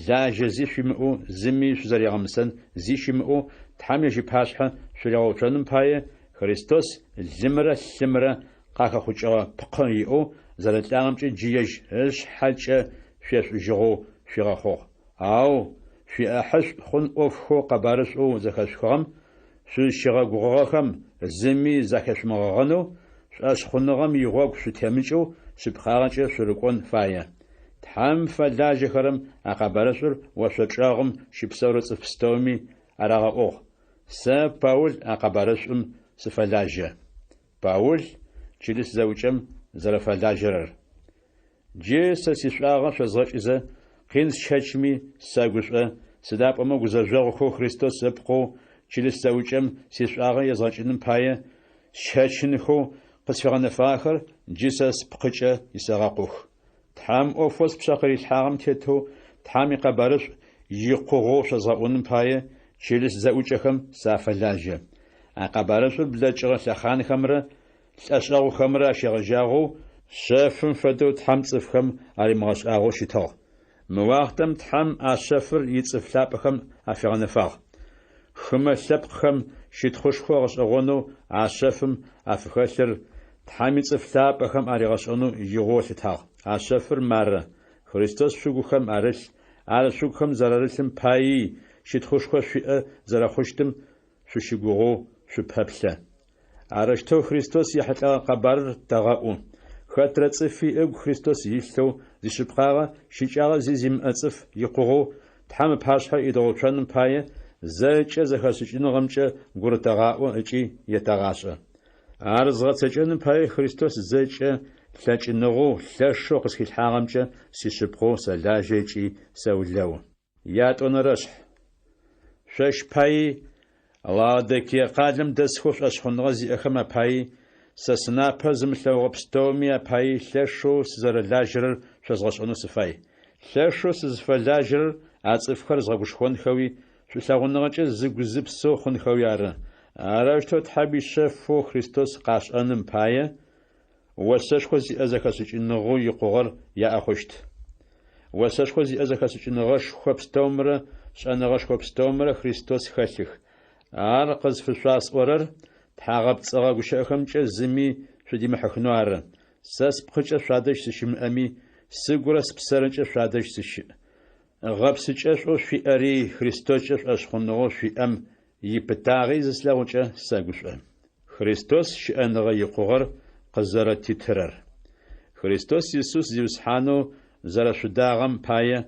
Speaker 1: лажьэ зи шъуимыӏэу, зыми шъузэригъэмысэн зи щымыӏэу Тхьэм ежь ыпашъхьэ шъуригъэуцоным пае, Христос лымрэ лъымрэ къахэхъукӏыгъэ пкъы иӏэу зэрэлӏагъэмкӏэ джы ежь ышъхьэкӏэ шъуешӏужьыгъэу шъуигъэхъугъ. Ау шъуиӏахьышӏу хъун ӏофхэу къэбарышӏоу зэхэшъухыгъэм шъузщигъэгугъыгъэхэм зыми захешъумыгъэгъэнэу, шӏошъхъуныгъэм игъогу шъутемыкӏэу шъыпкъагъэкӏэ шъурыкӏон фае. Тхьэм фэлажьэхэрэм а къэбарышӏур ошъо чӏэгъым щыпсэурэ цӏыф пстэуми арагъэӏугъ. Сэ, Паул, а къэбарышӏум сыфэлажьэ. Паул чылыс зэӏукӏэм зэрэфэлажьэрэр. Джы сэ сишӏуагъэ шъозгъэкӏызэ, къин сщэчми, сэгушӏо, сыда пӏомэ гузэжъогъухэу Христос ыпкъэу чылыс зэӏукӏэм сишӏуагъэ езгъэкӏыным пае, сщэчынхэу къысфигъэнэфагъэхэр джы сэ спкъыкӏэ исэгъэкъух. Тхьэм ӏофэу спшъэ къырилъхьагъэм тетэу Тхьэм икъэбарышӏу икъугъэу шъозгъэӏуным пае, чылыс зэӏукӏэхэм сафэлажьэ. А къэбарышӏур блэкӏыгъэ лъэхъанхэмрэ лӏэшӏэгъухэмрэ ащегъэжьагъэу шъэфым фэдэу Тхьэм цӏыфхэм аримыгъэшӏагъэу щытыгъ. Мы уахътэм Тхьэм а шъэфыр ицӏыф лъапӏэхэм афигъэнэфагъ. Хымэ лъэпкъхэм щытхъушхо гъэшӏэгъонэу а шъэфым афыхэлъыр Тхьэм ицӏыф лъапӏэхэм аригъэшӏэнэу игъоу ылъытагъ. А шъэфыр мары, Христос шъугухэм арылъ, ар шъугухэм зэрарылъым паий щытхъушхо шъуиӏэ зэрэхъущтым шъущыгугъэу шъупэплъэ. Арэущтэу Христос ехьылӏэгъэ къэбарыр тэгъэӏу. Хэтрэ цӏыфи ыгу Христос илъэу зишъыпкъагъэ щыкӏагъэ зи зимыӏэ цӏыф икъугъэу Тхьэм ыпашъхьэ идгъэуцоным пае, зэкӏэ зэхэшӏыкӏыныгъэмкӏэ гурытэгъаӏо ыкӏи етэгъашӏэ. Ар згъэцэкӏэным пае Христос зэкӏэ лъэкӏыныгъэу лъэшэу къысхилъхьагъэмкӏэ сишъыпкъэу сэлажьэ ыкӏи сэулэу. Ятӏонэрэшъхь. Шъощ паий, Лаодикие къалэм дэсхэу шӏошъхъуныгъэ зиӏэхэм апаий, сэ сынапэ зымылъэгъугъэ пстэуми апаий лъэшэу сызэрэлажьэрэр шъозгъэшӏэнэу сыфай. Лъэшэу сызыфэлажьэрэр а цӏыфхэр згъэгушхонхэуи, шӏулъэгъуныгъэкӏэ зыгу-зыпсэу хъунхэуи ары. Арэущтэу Тхьэм ишъэфэу Христос къашӏэным пае, осэшхо зиӏэ зэхэшӏыкӏыныгъэу икъугъэр яӏэ хъущт. Осэшхо зиӏэ зэхэшӏыкӏыныгъэшхо пстэумрэ шӏэныгъэшхо пстэумрэ Христос хэлъых. Ар къызфышъуасӏорэр Тхьагъэпцӏыгъэ гущыӏэхэмкӏэ зыми шъудимыхьыхынэу ары. Сэ спкъыкӏэ шъуадэжь сыщымыӏэми, сыгурэ спсэрэкӏэ шъуадэжь сыщыӏ. Гъэпсыкӏэшӏоу шъуиӏэри Христоскӏэ шӏошъхъуныгъэу шъуиӏэм ипытагъи зыслъэгъукӏэ сэгушӏо. Христос щыӏэныгъэ икъугъэр къызэрэтитырэр. Христос Исус Зиусхьанэу зэрэшъудагъэм пае,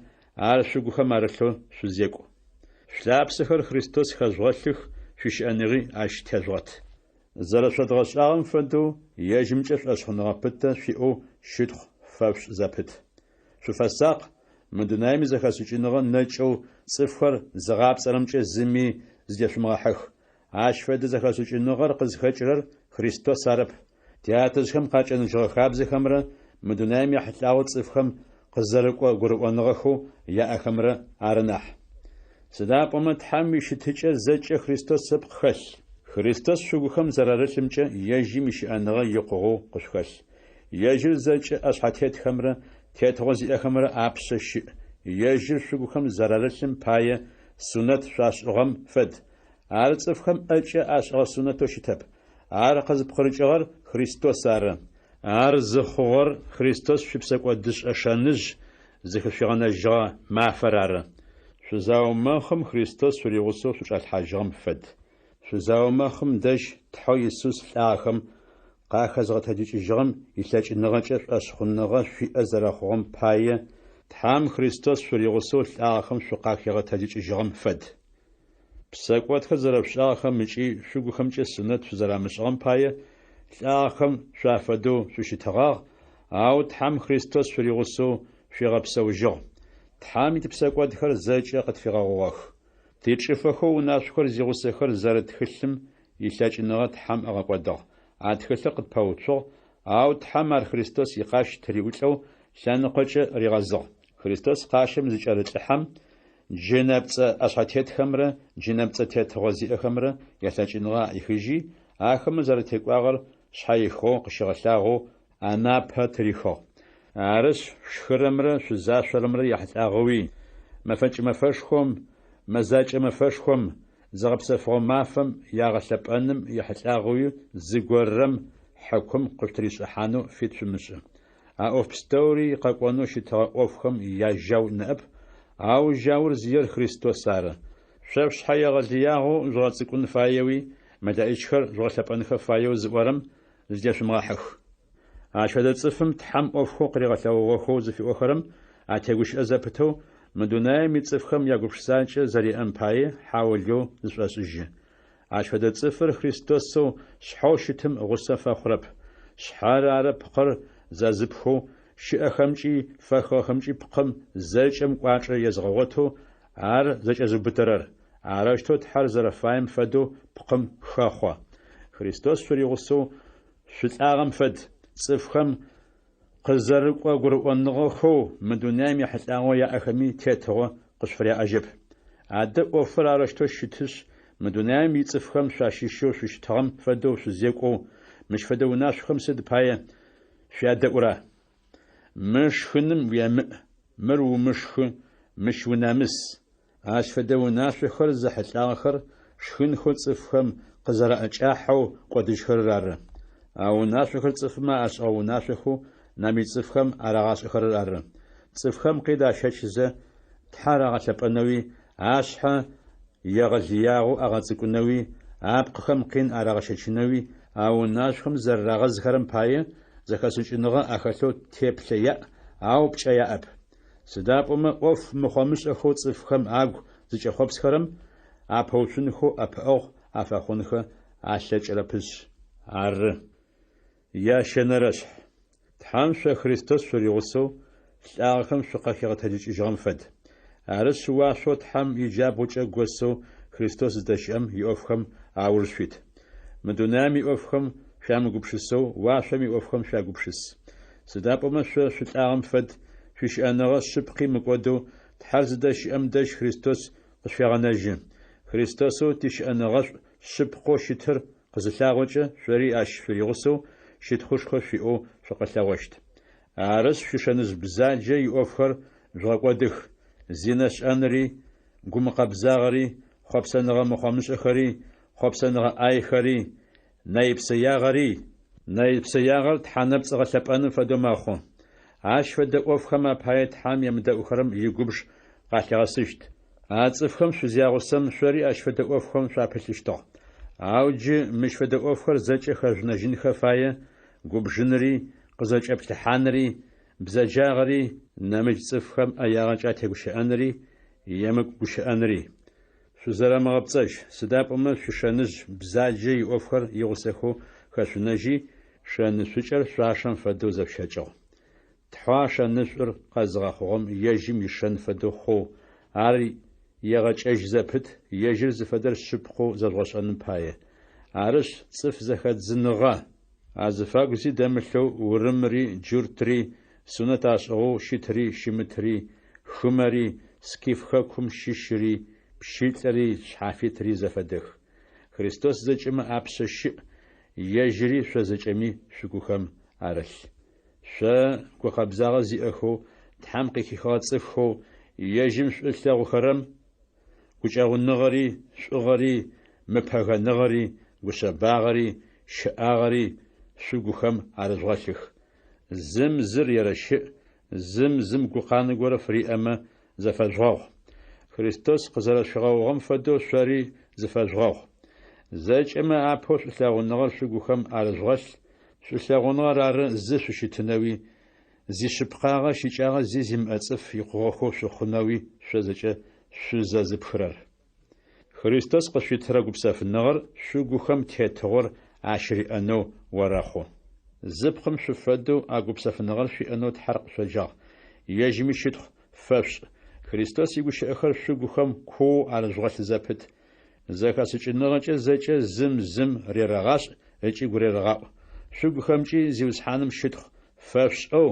Speaker 1: ар шъугухэм арылъэу шъузекӏу. Шъулъапсэхэр Христос хэжъугъэлъых, шъуищыӏэныгъи ащ тежъугъэт. Зэрэшъодгъэшӏагъэм фэдэу, ежьымкӏэ шӏошъхъуныгъэ пытэ шъуиӏэу щытхъу фэшъушӏ зэпыт. Шъуфэсакъ, мы дунаим изэхэшӏыкӏыныгъэ нэкӏэу цӏыфхэр зыгъапцӏэрэмкӏэ зыми зыдешъумыгъэхьых. Ащ фэдэ зэхэшӏыкӏыныгъэр къызхэкӏырэр Христос арэп, тятэжъхэм къакӏэныжьыгъэ хабзэхэмрэ мы дунаим ехьылӏагъэу цӏыфхэм къызэрыкӏо гурыӏоныгъэхэу яӏэхэмрэ ары нахь. Сыда пӏомэ Тхьэм ищытыкӏэ зэкӏэ Христос ыпкъ хэлъ. Христос шъугухэм зэрарылъымкӏэ ежьым ищыӏэныгъэ икъугъэу къышъухэлъ. Ежьыр зэкӏэ ӏэшъхьэтетхэмрэ тетыгъо зиӏэхэмрэ апшъэ щыӏ. Ежьыр шъугухэм зэрарылъым пае сунэт шъуашӏыгъэм фэд. Ар цӏыфхэм ӏэкӏэ ашӏыгъэ сунэтэу щытэп. Ар къызпкъырыкӏыгъэр Христос ары. Ар зыхъугъэр Христос шъуипсэкӏодышӏэ шэныжъ зыхышъуигъэнэжьыгъэ мафэр ары. Шъузаумэхъым Христос шъуригъусэу шъучӏалъхьажьыгъэм фэд. Шъузаумэхъым дэжь Тхьэу Исус лӏагъэхэм къахэзгъэтэджыкӏыжьыгъэм илъэкӏыныгъэкӏэ шӏошъхъуныгъэ шъуиӏэ зэрэхъугъэм пае, Тхьэм Христос шъуригъусэу лӏагъэхэм шъукъахигъэтэджыкӏыжьыгъэм фэд. Псэкӏодхэр зэрэшъушӏагъэхэм ыкӏи шъугухэмкӏэ сунэт шъузэрамышӏыгъэм пае, лӏагъэхэм шъуафэдэу шъущытыгъагъ, ау Тхьэм Христос шъуригъусэу шъуигъэпсэужьыгъ. Тхьэм типсэкӏодхэр зэкӏэ къытфигъэгъугъэх. Тичӏыфэхэу унашъохэр зигъусэхэр зэрыт тхылъым илъэкӏыныгъэ Тхьэм ыгъэкӏодыгъ. А тхылъыр къытпэуцугъ, ау Тхьэм ар Христос икъащ тыриӏулӏэу лъэныкъокӏэ ригъэзыгъ. Христос къащым зыкӏэрылӏыхьэм, джынэпцӏэ ӏэшъхьэтетхэмрэ джынэпцӏэ тетыгъо зиӏэхэмрэ ялъэкӏыныгъэ аӏихыжьи, ахэмэ зэрэтекӏуагъэр шъхьэихыгъэу къыщигъэлъагъоу анапэ тырихыгъ. Арышъ, шъушхырэмрэ шъузашъорэмрэ яхьылӏагъэуи, мэфэкӏ мэфэшхом, мэзакӏэ мэфэшхом, зыгъэпсэфыгъо мафэм ягъэлъэпӏэным ехьылӏагъэуи зыгорэм хьыкум къышъутыришӏыхьанэу фит шъумышӏы. А ӏоф пстэури къэкӏонэу щытыгъэ ӏофхэм яжьау ныӏэп, ау жьаур зиер Христос ары. Шъо шъушъхьэ егъэлыягъэу жъугъэцӏыкӏун фаеуи, мэлэӏичхэр жъугъэлъэпӏэнхэ фаеу зыӏорэм зыдешъумыгъэхьых. Ащ фэдэ цӏыфым Тхьэм ӏофхэу къыригъэлъэгъугъэхэу зыфиӏохэрэм атегущыӏэ зэпытэу, мы дунаем ицӏыфхэм ягупшысакӏэ зэриӏэм пае хьаулыеу зышӏошӏыжьы. Ащ фэдэ цӏыфыр Христосэу шъхьэу щытым гъусэ фэхъурэп. Шъхьэр ары пкъыр зэзыпхэу, щыӏэхэмкӏи фэхыгъэхэмкӏи пкъым зэкӏэм кӏуачӏэ езыгъэгъотэу ар зэкӏэзыубытэрэр. Арэущтэу Тхьэр зэрэфаем фэдэу пкъым хэхъо. Христос шъуригъусэу шъулӏагъэм фэд, цӏыфхэм къызэрыкӏо гурыӏоныгъэхэу мы дунаим ехьылӏагъэу яӏэхэми тетыгъо къышъуфыряӏэжьэп. Адэ ӏофыр арэущтэу щытышъ, мы дунаим ицӏыфхэм шъуащыщэу шъущытыгъэм фэдэу шъузекӏоу, мыщ фэдэ унашъохэм сыд пае шъуядэӏура? Мы шхыным уемыӏ, мыр умышхы, мыщ унэмыс. Ащ фэдэ унашъохэр зэхьылӏагъэхэр шхынхэу цӏыфхэм къызэраӏэкӏахьэу кӏодыжьхэрэр ары. А унашъохэр цӏыфмэ ашӏыгъэ унашъохэу нэмыкӏ цӏыфхэм арагъашӏэхэрэр ары. Цӏыфхэм къин ащэчызэ, Тхьэр агъэлъэпӏэнэуи, ашъхьэ егъэлыягъэу агъэцӏыкӏунэуи, апкъыхэм къин арагъэщэчынэуи а унашъохэм зэрэрагъэзхэрэм пае, зэхэшӏыкӏыныгъэ ахэлъэу теплъэ яӏ, ау пкӏэ яӏэп. Сыда пӏомэ ӏоф мыхъомышӏэхэу цӏыфхэм агу зыкӏэхъопсхэрэм апэуцунхэу ӏэпыӏэгъу афэхъунхэ алъэкӏырэпышъ ары. Ящэнэрэшъхь. Тхьэм шъо Христос шъуригъусэу лӏагъэхэм шъукъахигъэтэджыкӏыжьыгъэм фэд. Арышъ, уашъоу Тхьэм иджабгъукӏэ госэу Христос зыдэщыӏэм иӏофхэм ауж шъуит. Мы дунаим иӏофхэм шъуямыгупшысэу, уашъом иӏофхэм шъуягупшыс. Сыда пӏомэ шъо шъулӏагъэм фэд, шъуищыӏэныгъэ шъыпкъи мыкӏодэу, Тхьэр зыдэщыӏэм дэжь Христос къышъуфегъэнэжьы. Христосэу тищыӏэныгъэшӏу шъыпкъэу щытыр къызылъагъокӏэ, шъори ащ шъуригъусэу щытхъушхо шъуиӏэу шъукъэлъэгъощт. Арышъ, шъуишэныжъ бзаджэ иӏофхэр жъугъэкӏодых, зинэ шӏэнри, гумыкъэбзагъэри, хъопсэныгъэ мыхъомышӏэхэри, хъопсэныгъэ ӏайхэри, Нэйпсэягъэри. Нэйпсэягъэр тхьэнэпцӏ гъэлъэпӏэным фэдэу мэхъу. Ащ фэдэ ӏофхэм апае Тхьэм емыдэӏухэрэм игубж къалъигъэсыщт. А цӏыфхэм шъузягъусэм, шъори ащ фэдэ ӏофхэм шъуапылъыщтыгъ. Ау джы мыщ фэдэ ӏофхэр зэкӏэ хэжъунэжьынхэ фае, губжынри, къызэкӏэплъыхьанри, бзэджагъэри, нэмыкӏ цӏыфхэм ӏэягъэкӏэ атегущыӏэнри, емыкӏу гущыӏэнри. Шъузэрэмыгъэпцӏэжь, сыда пӏомэ шъуишэныжъ бзаджэ иӏофхэр игъусэхэу хэшъунэжьи, шэнышӏукӏэр шъуашэм фэдэу зэшъущэкӏыгъ. Тхьэу а шэнышӏур къэзыгъэхъугъэм ежьым ишэн фэдэу хъоу, ар егъэкӏэжь зэпыт, ежьыр зыфэдэр шъыпкъэу зэжъугъэшӏэным пае. Арышъ, цӏыф зэхэдзыныгъэ азыфагу зи дэмылъэу урымри джуртри, сунэт ашӏыгъэу щытри щымытри, хымэри, скиф хэкум щыщри, пщылӏри шъхьафитри зэфэдэх. Христос зэкӏэмэ апшъэ щыӏ, ежьыри шъо зэкӏэми шъугухэм арылъ. Шъо, гукъэбзагъэ зиӏэхэу, Тхьэм къыхихыгъэ цӏыфхэу, ежьым шӏу ылъэгъухэрэм, гукӏэгъуныгъэри, шӏугъэри, мыпэгэныгъэри, гушъэбагъэри, щэӏагъэри шъугухэм арыжъугъэлъых. Зым зыр ерэщыӏ, зым зым гукъанэ горэ фыриӏэмэ, зэфэжъугъэгъу. Христос къызэрэшъуфигъэгъугъэм фэдэу шъори зыфэжъугъэгъу. Зэкӏэмэ апэу шӏулъэгъуныгъэр шъугухэм арыжъугъэлъ, шӏулъэгъуныгъэр ары зы шъущытынэуи, зишъыпкъагъэ щыкӏагъэ зи зимыӏэ цӏыф икъугъэхэу шъухъунэуи шъо зэкӏэ шъузэзыпхырэр. Христос къышъуитырэ гупсэфыныгъэр шъугухэм тетыгъор ащыриӏэнэу орэхъу. Зы пкъым шъуфэдэу а гупсэфыныгъэр шъуиӏэнэу Тхьэр къышъоджагъ. Ежьыми щытхъу фэшъушӏ. Христос игущыӏэхэр шъугухэм куоу арыжъугъэлъ зэпыт. Зэхэшӏыкӏыныгъэкӏэ зэкӏэ зым зым рерэгъашӏ ыкӏи гурерэгъаӏу. Шъугухэмкӏи Зиусхьаным щытхъу фэшъушӏэу,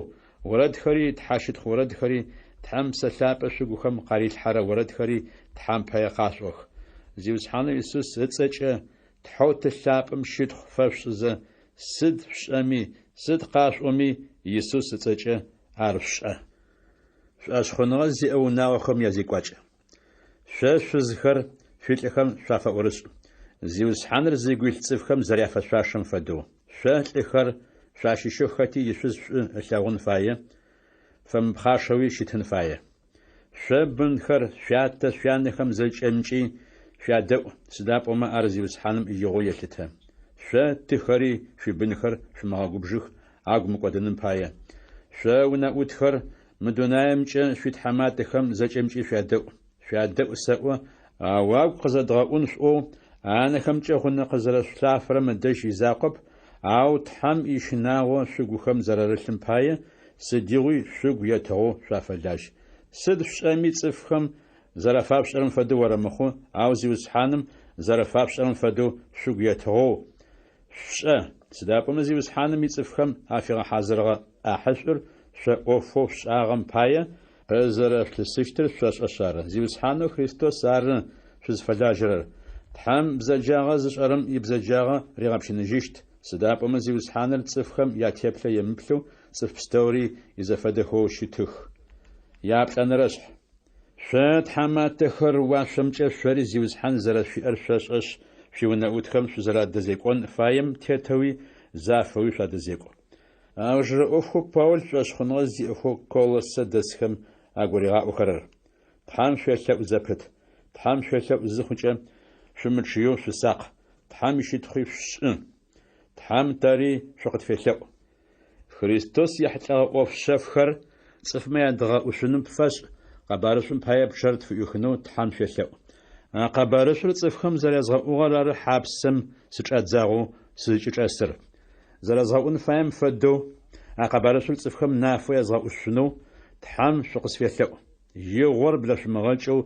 Speaker 1: орэдхэри, тхьэщытхъу орэдхэри, Тхьэм Ыпсэ Лъапӏэ шъугухэм къарилъхьэрэ орэдхэри Тхьэм пае къашъуӏох. Зиусхьанэу Исус ыцӏэкӏэ Тхьэу Ты лъапӏэм щытхъу фэшъушӏызэ, сыд шъушӏэми, сыд къашъуӏоми, Исус ыцӏэкӏэ ар шъушӏэ. Шӏошъхъуныгъэ зиӏэ унагъохэм язекӏуакӏ. Шъо шъузхэр, шъуилӏыхэм шъуафэӏорышӏ, Зиусхьаныр зыгу илъ цӏыфхэм зэряфэшъуашэм фэдэу. Шъо, лӏыхэр, шъуащыщэу хэти ишъуз шӏу ылъэгъун фае, фэмыпхъашэуи щытын фае. Шъо, бынхэр, шъуятэ, шъуянэхэм зэкӏэмкӏи шъуядэӏу, сыда пӏомэ ар Зиусхьаным игъоу елъытэ. Шъо, тыхэри, шъуибынхэр шъумыгъэгубжых, агу мыкӏодыным пае. Шъо, унэӏутхэр, мы дунаемкӏэ шъуитхьаматэхэм зэкӏэмкӏи шъуядэӏу. Шъуядэӏу сэӏо, ау агу къызэдгъэӏун шъуӏоу, анэхэмкӏэ гъунэ къызэрэшъулъафэрэм ыдэжь изакъоп, ау Тхьэм ищынагъо шъугухэм зэрарылъым пае, сыдигъуи шъугу етыгъэу шъуафэлажь. Сыд шъушӏэми цӏыфхэм зэрэфашъушӏэрэм фэдэу орэмыхъу, ау Зиусхьаным зэрэфашъушӏэрэм фэдэу шъугу етыгъэу шъушӏэ, сыда пӏомэ Зиусхьаным ицӏыфхэм афигъэхьазырыгъэ ӏахьышӏур шъо ӏофэу шъушӏагъэм пае къызэрэшъулъысыщтыр шъошӏэшъ ары. Зиусхьанэу Христос ары шъузфэлажьэрэр. Тхьэм бзэджагъэ зышӏэрэм ибзэджагъэ ригъэпщыныжьыщт, сыда пӏомэ Зиусхьаныр цӏыфхэм ятеплъэ емыплъэу цӏыф пстэури изэфэдэхэу щытых. Яплӏэнэрэшъхь. Шъо, тхьаматэхэр, уашъомкӏэ шъори Зиусхьан зэрэшъуиӏэр шъошӏэшъ, шъуиунэӏутхэм шъузэрадэзекӏон фаем тетэуи зафэуи шъуадэзекӏу. Аужырэ ӏофхэу Паул шӏошъхъуныгъэ зиӏэхэу Колоссэ дэсхэм агуригъаӏохэрэр. Тхьэм шъуелъэӏу зэпыт. Тхьэм шъуелъэӏу зыхъукӏэ, шъумычъыеу шъусакъ, Тхьэм ищытхъуи шъушӏы. Тхьэм тэри шъукъытфелъэӏу. Христос ехьылӏэгъэ ӏоф шъэфхэр цӏыфмэ ядгъэӏушъуным фэшӏ, къэбарышӏум пае пчъэр тфыӏуихынэу Тхьэм шъуелъэӏу. А къэбарышӏур цӏыфхэм зэрязгъэӏугъэр ары хьапсэм сычӏадзагъэу сызкӏычӏэсыр. Зэрэзгъэӏун фаем фэдэу, а къэбарышӏур цӏыфхэм нафэу язгъэӏушъунэу Тхьэм шъукъысфелъэӏу. Игъор блэшъумыгъэкӏэу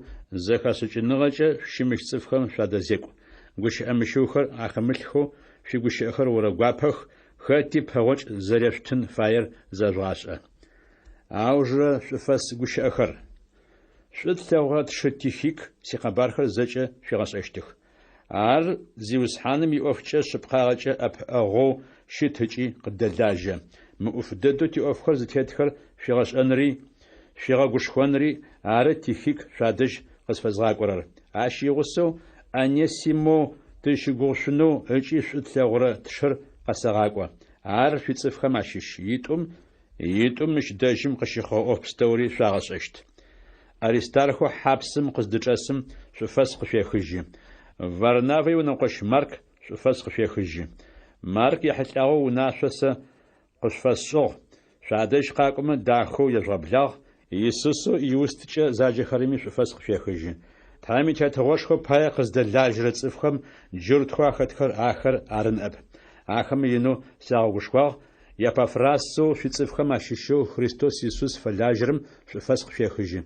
Speaker 1: зэхэшӏыкӏыныгъэкӏэ шъущымыщ цӏыфхэм шъуадэзекӏу. Гущыӏэ мыщыухэр ахэмылъхэу шъуигущыӏэхэр орэгуапэх, хэти пэгъокӏ зэрешъутын фаер зэжъугъашӏэ. Аужырэ шӏуфэс гущыӏэхэр. Шӏу тлъэгъурэ тшы Тихик сикъэбархэр зэкӏэ шъуигъэшӏэщтых. Ар Зиусхьаным иӏофкӏэ шъыпкъагъэкӏэ ӏэпыӏэгъоу щыт ыкӏи къыддэлажьэ. Мыӏуф дэдэу тиӏофхэр зытетхэр шъуигъэшӏэнри, шъуигъэгушхонри ары Тихик шъуадэжь къызфэзгъакӏорэр. Ащ игъусэу Онесимэу Тызщыгугъышъунэу ыкӏи шӏу тлъэгъурэ тшыр къэсэгъакӏо. Ар шъуицӏыфхэм ащыщ. Итӏум Итӏум мыщ дэжьым къыщыхъугъэ ӏоф пстэури шъуагъэшӏэщт. Аристархэу хьапсым къыздычӏэсым шӏуфэс къышъуехыжьы. Варнавэ иунэкъощ Марк шӏуфэс къышъуехыжьы. Марк ехьылӏагъэу унашъо сэ къышъуфэсшӏыгъ, шъуадэжь къакӏомэ, дахэу ежъугъэблагъ, Исусэу Иусткӏэ заджэхэрэми шӏуфэс къышъуехыжьы. Тхьэм и Тетыгъошхо пае къыздэлажьэрэ цӏыфхэм джуртхэу ахэтхэр ахэр ары ныӏэп. Ахэмэ инэу сагъэгушхуагъ, Епафрасэу шъуицӏыфхэм ащыщэу Христос Исус фэлажьэрэм шӏуфэс къышъуехыжьы.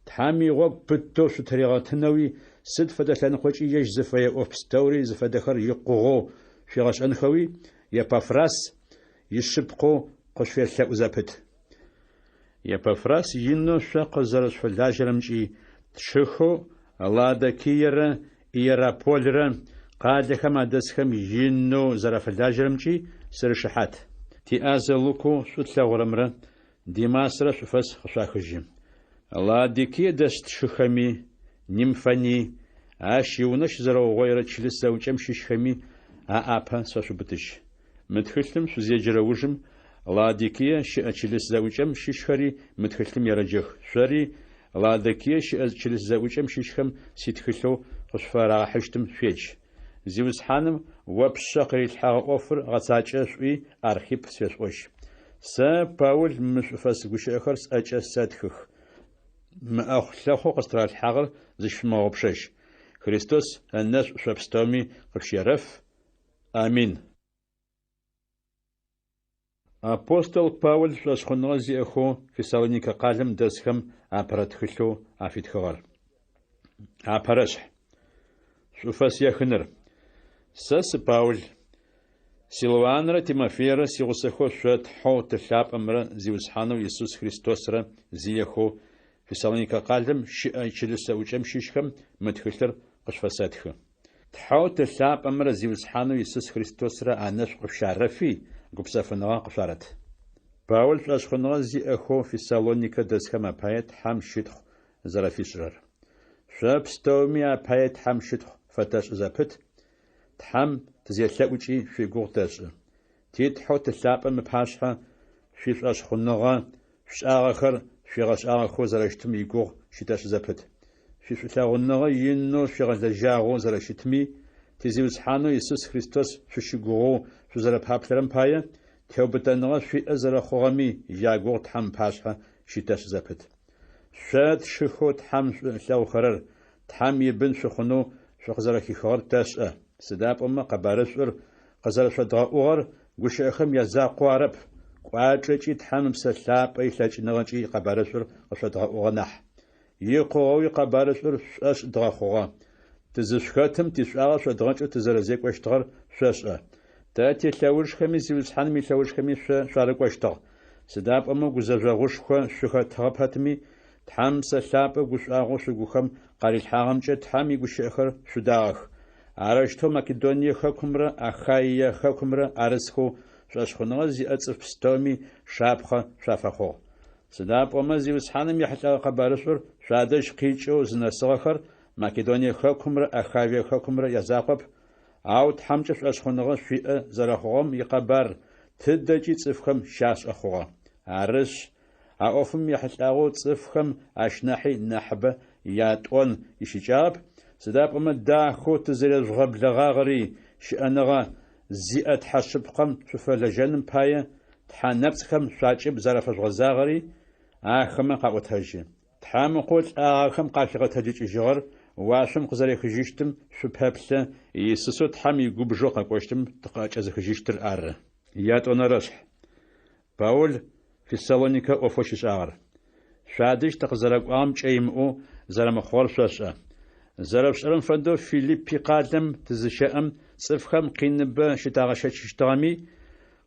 Speaker 1: Тхьэм игъогу пытэу шъутыригъэтынэуи, сыд фэдэ лъэныкъокӏи ежь зыфэе ӏоф пстэури зыфэдэхэр икъугъэу шъуигъэшӏэнхэуи Епафрас ишъыпкъэу къышъуфелъэӏу зэпыт. Епафрас инэу шъо къызэрэшъуфэлажьэрэмкӏи, тшыхэу Лаодикиерэ Иерапольрэ къалэхэм адэсхэм инэу зэрафэлажьэрэмкӏи сырышыхьат. Тиӏазэ Лукэу шӏу тлъэгъурэмрэ Димасрэ шӏуфэс къышъуахыжьы. Лаодикие дэс тшыхэми, Нимфэни, ащ иунэ щызэрэугъоирэ чылыс зэӏукӏэм щыщхэми аӏапэ сфэшъубытыжь. Мы тхылъым шъузеджэрэ ужым Лаодикие щыӏэ чылыс зэӏукӏэм щыщхэри мы тхылъым ерэджэх, шъори Лаодикие щыӏэ чылыс зэӏукӏэм щыщхэм ситхылъэу къышъуфарагъэхьыщтым шъуедж. Зиусхьаным о ппшъэ къырилъхьэгъэ ӏофыр гъэцакӏэ шъуӏуи, Архипп сфешъуӏожь. Сэ, Паул, мы шӏуфэс гущыӏэхэр сӏэкӏэ сэтхых. Мы ӏэхъу-лъэхъоу къыстыралъхьагъэр зыщышъумыгъэгъупшэжь. Христос ынэшӏу шъо пстэуми къышъущерэф. Амин. Апостол Паул шӏошъхъуныгъэ зиӏэхэу Фессалоникэ къалэм дэсхэм апэрэ тхылъэу афитхыгъэр. Апэрэшъхь. Шӏуфэс ехыныр. Сэ сы Паул. Силуанрэ Тимофейрэ сигъусэхэу шъо Тхьэу Ты лъапӏэмрэ Зиусхьанэу Исус Христосрэ зиехэу Фессалоникэ къалэм щыӏэ чылыс зэӏукӏэм щыщхэм мы тхылъыр къышъуфэсэтхы. Тхьэу Ты лъапӏэмрэ Зиусхьанэу Исус Христосрэ анэшӏу къышъущарэфи, гупсэфыныгъэ къышъуарэт. Паул шӏошъхъуныгъэ зиӏэхэу Фессалоникэ дэсхэм апае Тхьэм щытхъу зэрэфишӏырэр. Шъо пстэуми апае Тхьэм щытхъу фэтэшӏы зэпыт, Тхьэм тызелъэӏукӏи шъуигугъу тэшӏы. Ти Тхьэу Ты лъапӏэм ыпашъхьэ шъуишӏошъхъуныгъэ, шъушӏагъэхэр шъуигъэшӏагъэхэу зэрэщытым игугъу щытэшӏы зэпыт. Шъуишӏулъэгъуныгъэ инэу шъуигъэлэжьагъэу зэрэщытми, ти Зиусхьанэу Исус Христос шъущыгугъэу шъузэрэпаплъэрэм пае, теубытэныгъэ шъуиӏэ зэрэхъугъэми ягугъу Тхьэм ыпашъхьэ щытэшӏы зэпыт. Шъо тшыхэу Тхьэм шӏу ылъэгъухэрэр, Тхьэм ибын шъухъунэу шъукъызэрэхихыгъэр тэшӏэ, сыда пӏомэ къэбарышӏур къызэрэшъодгъэӏугъэр гущыӏэхэм язакъоу арэп, кӏуачӏэкӏи Тхьэм Ыпсэ Лъапӏэ илъэкӏыныгъэкӏи къэбарышӏур къышъодгъэӏугъэ нахь. Икъугъэуи къэбарышӏур шъушӏошъ дгъэхъугъэ. Тызышъухэтым тишӏуагъэ шъодгъэкӏэу тызэрэзекӏощтыгъэр шъошӏэ. Тэ тилъэужхэми Зиусхьаным илъэужхэми шъо шъуарыкӏощтыгъ. Сыда пӏомэ гузэжъогъушхо шъухэтыгъэ пэтми, Тхьэм Псэ Лъапӏэ гушӏуагъоу шъугухэм къарилъхьагъэмкӏэ Тхьэм игущыӏэхэр шъудагъэх. Арэущтэу Македоние хэкумрэ Ахаие хэкумрэ арысхэу шӏошъхъуныгъэ зиӏэ цӏыф пстэуми шапхъэ шъуафэхъугъ. Сыда пӏомэ Зиусхьаным ехьылӏэгъэ къэбарышӏур шъуадэжь къикӏэу зынэсыгъэхэр Македоние хэкумрэ Ахаие хэкумрэ язакъоп, ау Тхьэмкӏэ шӏошъхъуныгъэ шъуиӏэ зэрэхъугъэм икъэбар тыдэкӏи цӏыфхэм щашӏэ хъугъэ. Арышъ, а ӏофым ехьылӏагъэу цӏыфхэм ащ нахьи нахьыбэ ятӏон ищыкӏагъэп, сыда пӏомэ дахэу тызэрежъугъэблэгъагъэри, щыӏэныгъэ зиӏэ Тхьэ шъыпкъэм шъуфэлэжьэным пае тхьэ нэпцӏхэм шъуакӏыб зарэфэжъугъэзагъэри ахэмэ къаӏотэжьы. Тхьэм Ыкъоу лӏагъэхэм къахигъэтэджыкӏыжьыгъэр уашъом къызэрехыжьыщтым шъупэплъэ, Исусэу Тхьэм игубжэу къэкӏощтым тыкъыӏэкӏэзыхыжьыщтыр ары. Ятӏонэрэшъхь. Паул Фессалоникэ ӏофэу щишӏагъэр. Шъуадэжь тыкъызэрэкӏуагъэм кӏэ имыӏэу зэрэмыхъугъэр шъошӏэ. Зэрэшъушӏэрэм фэдэу Филиппи къалэм тызыщэӏэм цӏыфхэм къиныбэ щытагъэщэчыщтыгъэми,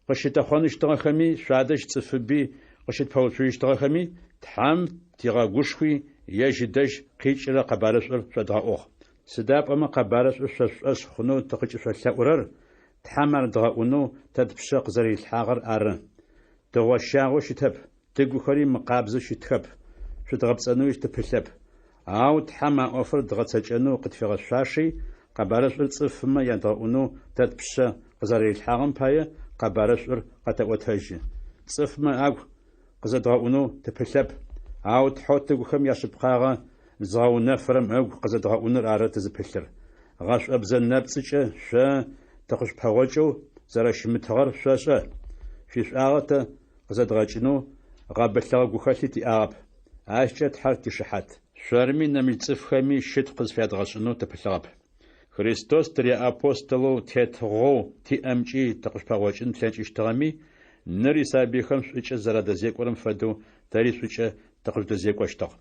Speaker 1: къыщытэхъоныщтыгъэхэми, шъуадэжь цӏыфыби къыщытпэуцужьыщтыгъэхэми, Тхьэм тигъэгушхуи, ежь ыдэжь къикӏырэ къэбарышӏур шъодгъэӏугъ. Сыда пӏомэ къэбарышӏур шъо шъушӏошъ хъунэу тыкъыкӏышъолъэӏурэр Тхьэм ар дгъэӏунэу тэ тпшъэ къызэрэрилъхьагъэр ары. Тыгъощагъэу щытэп, тыгухэри мыкъабзэу щытхэп, шъудгъэпцӏэнэуи тыпылъэп. Ау Тхьэм а ӏофыр дгъэцэкӏэнэу къытфигъэшъуаши, Къэбарышӏур цӏыфмэ ядгъэӏунэу тэ тпшъэ къызэрэрилъхьагъэм пае, къэбарышӏур къэтэӏотэжьы. Цӏыфмэ агу къызэдгъэӏунэу тыпылъэп, ау Тхьэу тыгухэм яшъыпкъагъэ зыгъэунэфырэм ыгу къызэдгъэӏуныр ары тызыпылъыр. Гъэшӏобзэ нэпцӏыкӏэ шъо тыкъышъупэгъокӏэу зэрэщымытыгъэр шъошӏэ. Шъуишӏуагъэ тэ къызэдгъэкӏынэу гъэбылъыгъэ гухэлъи тиӏагъэп. Ащкӏэ Тхьэр тишыхьат. Шъорми нэмыкӏ цӏыфхэми щытхъу къызфядгъэшӏынэу тыпылъыгъэп. Христос тыряапостолэу тетыгъоу тиӏэмкӏи тыкъышъупэгъокӏын тлъэкӏыщтыгъэми, ныр исабыйхэм шӏукӏэ зэрадэзекӏорэм фэдэу тэри шӏукӏэ тыкъыжъудэзекӏощтыгъ.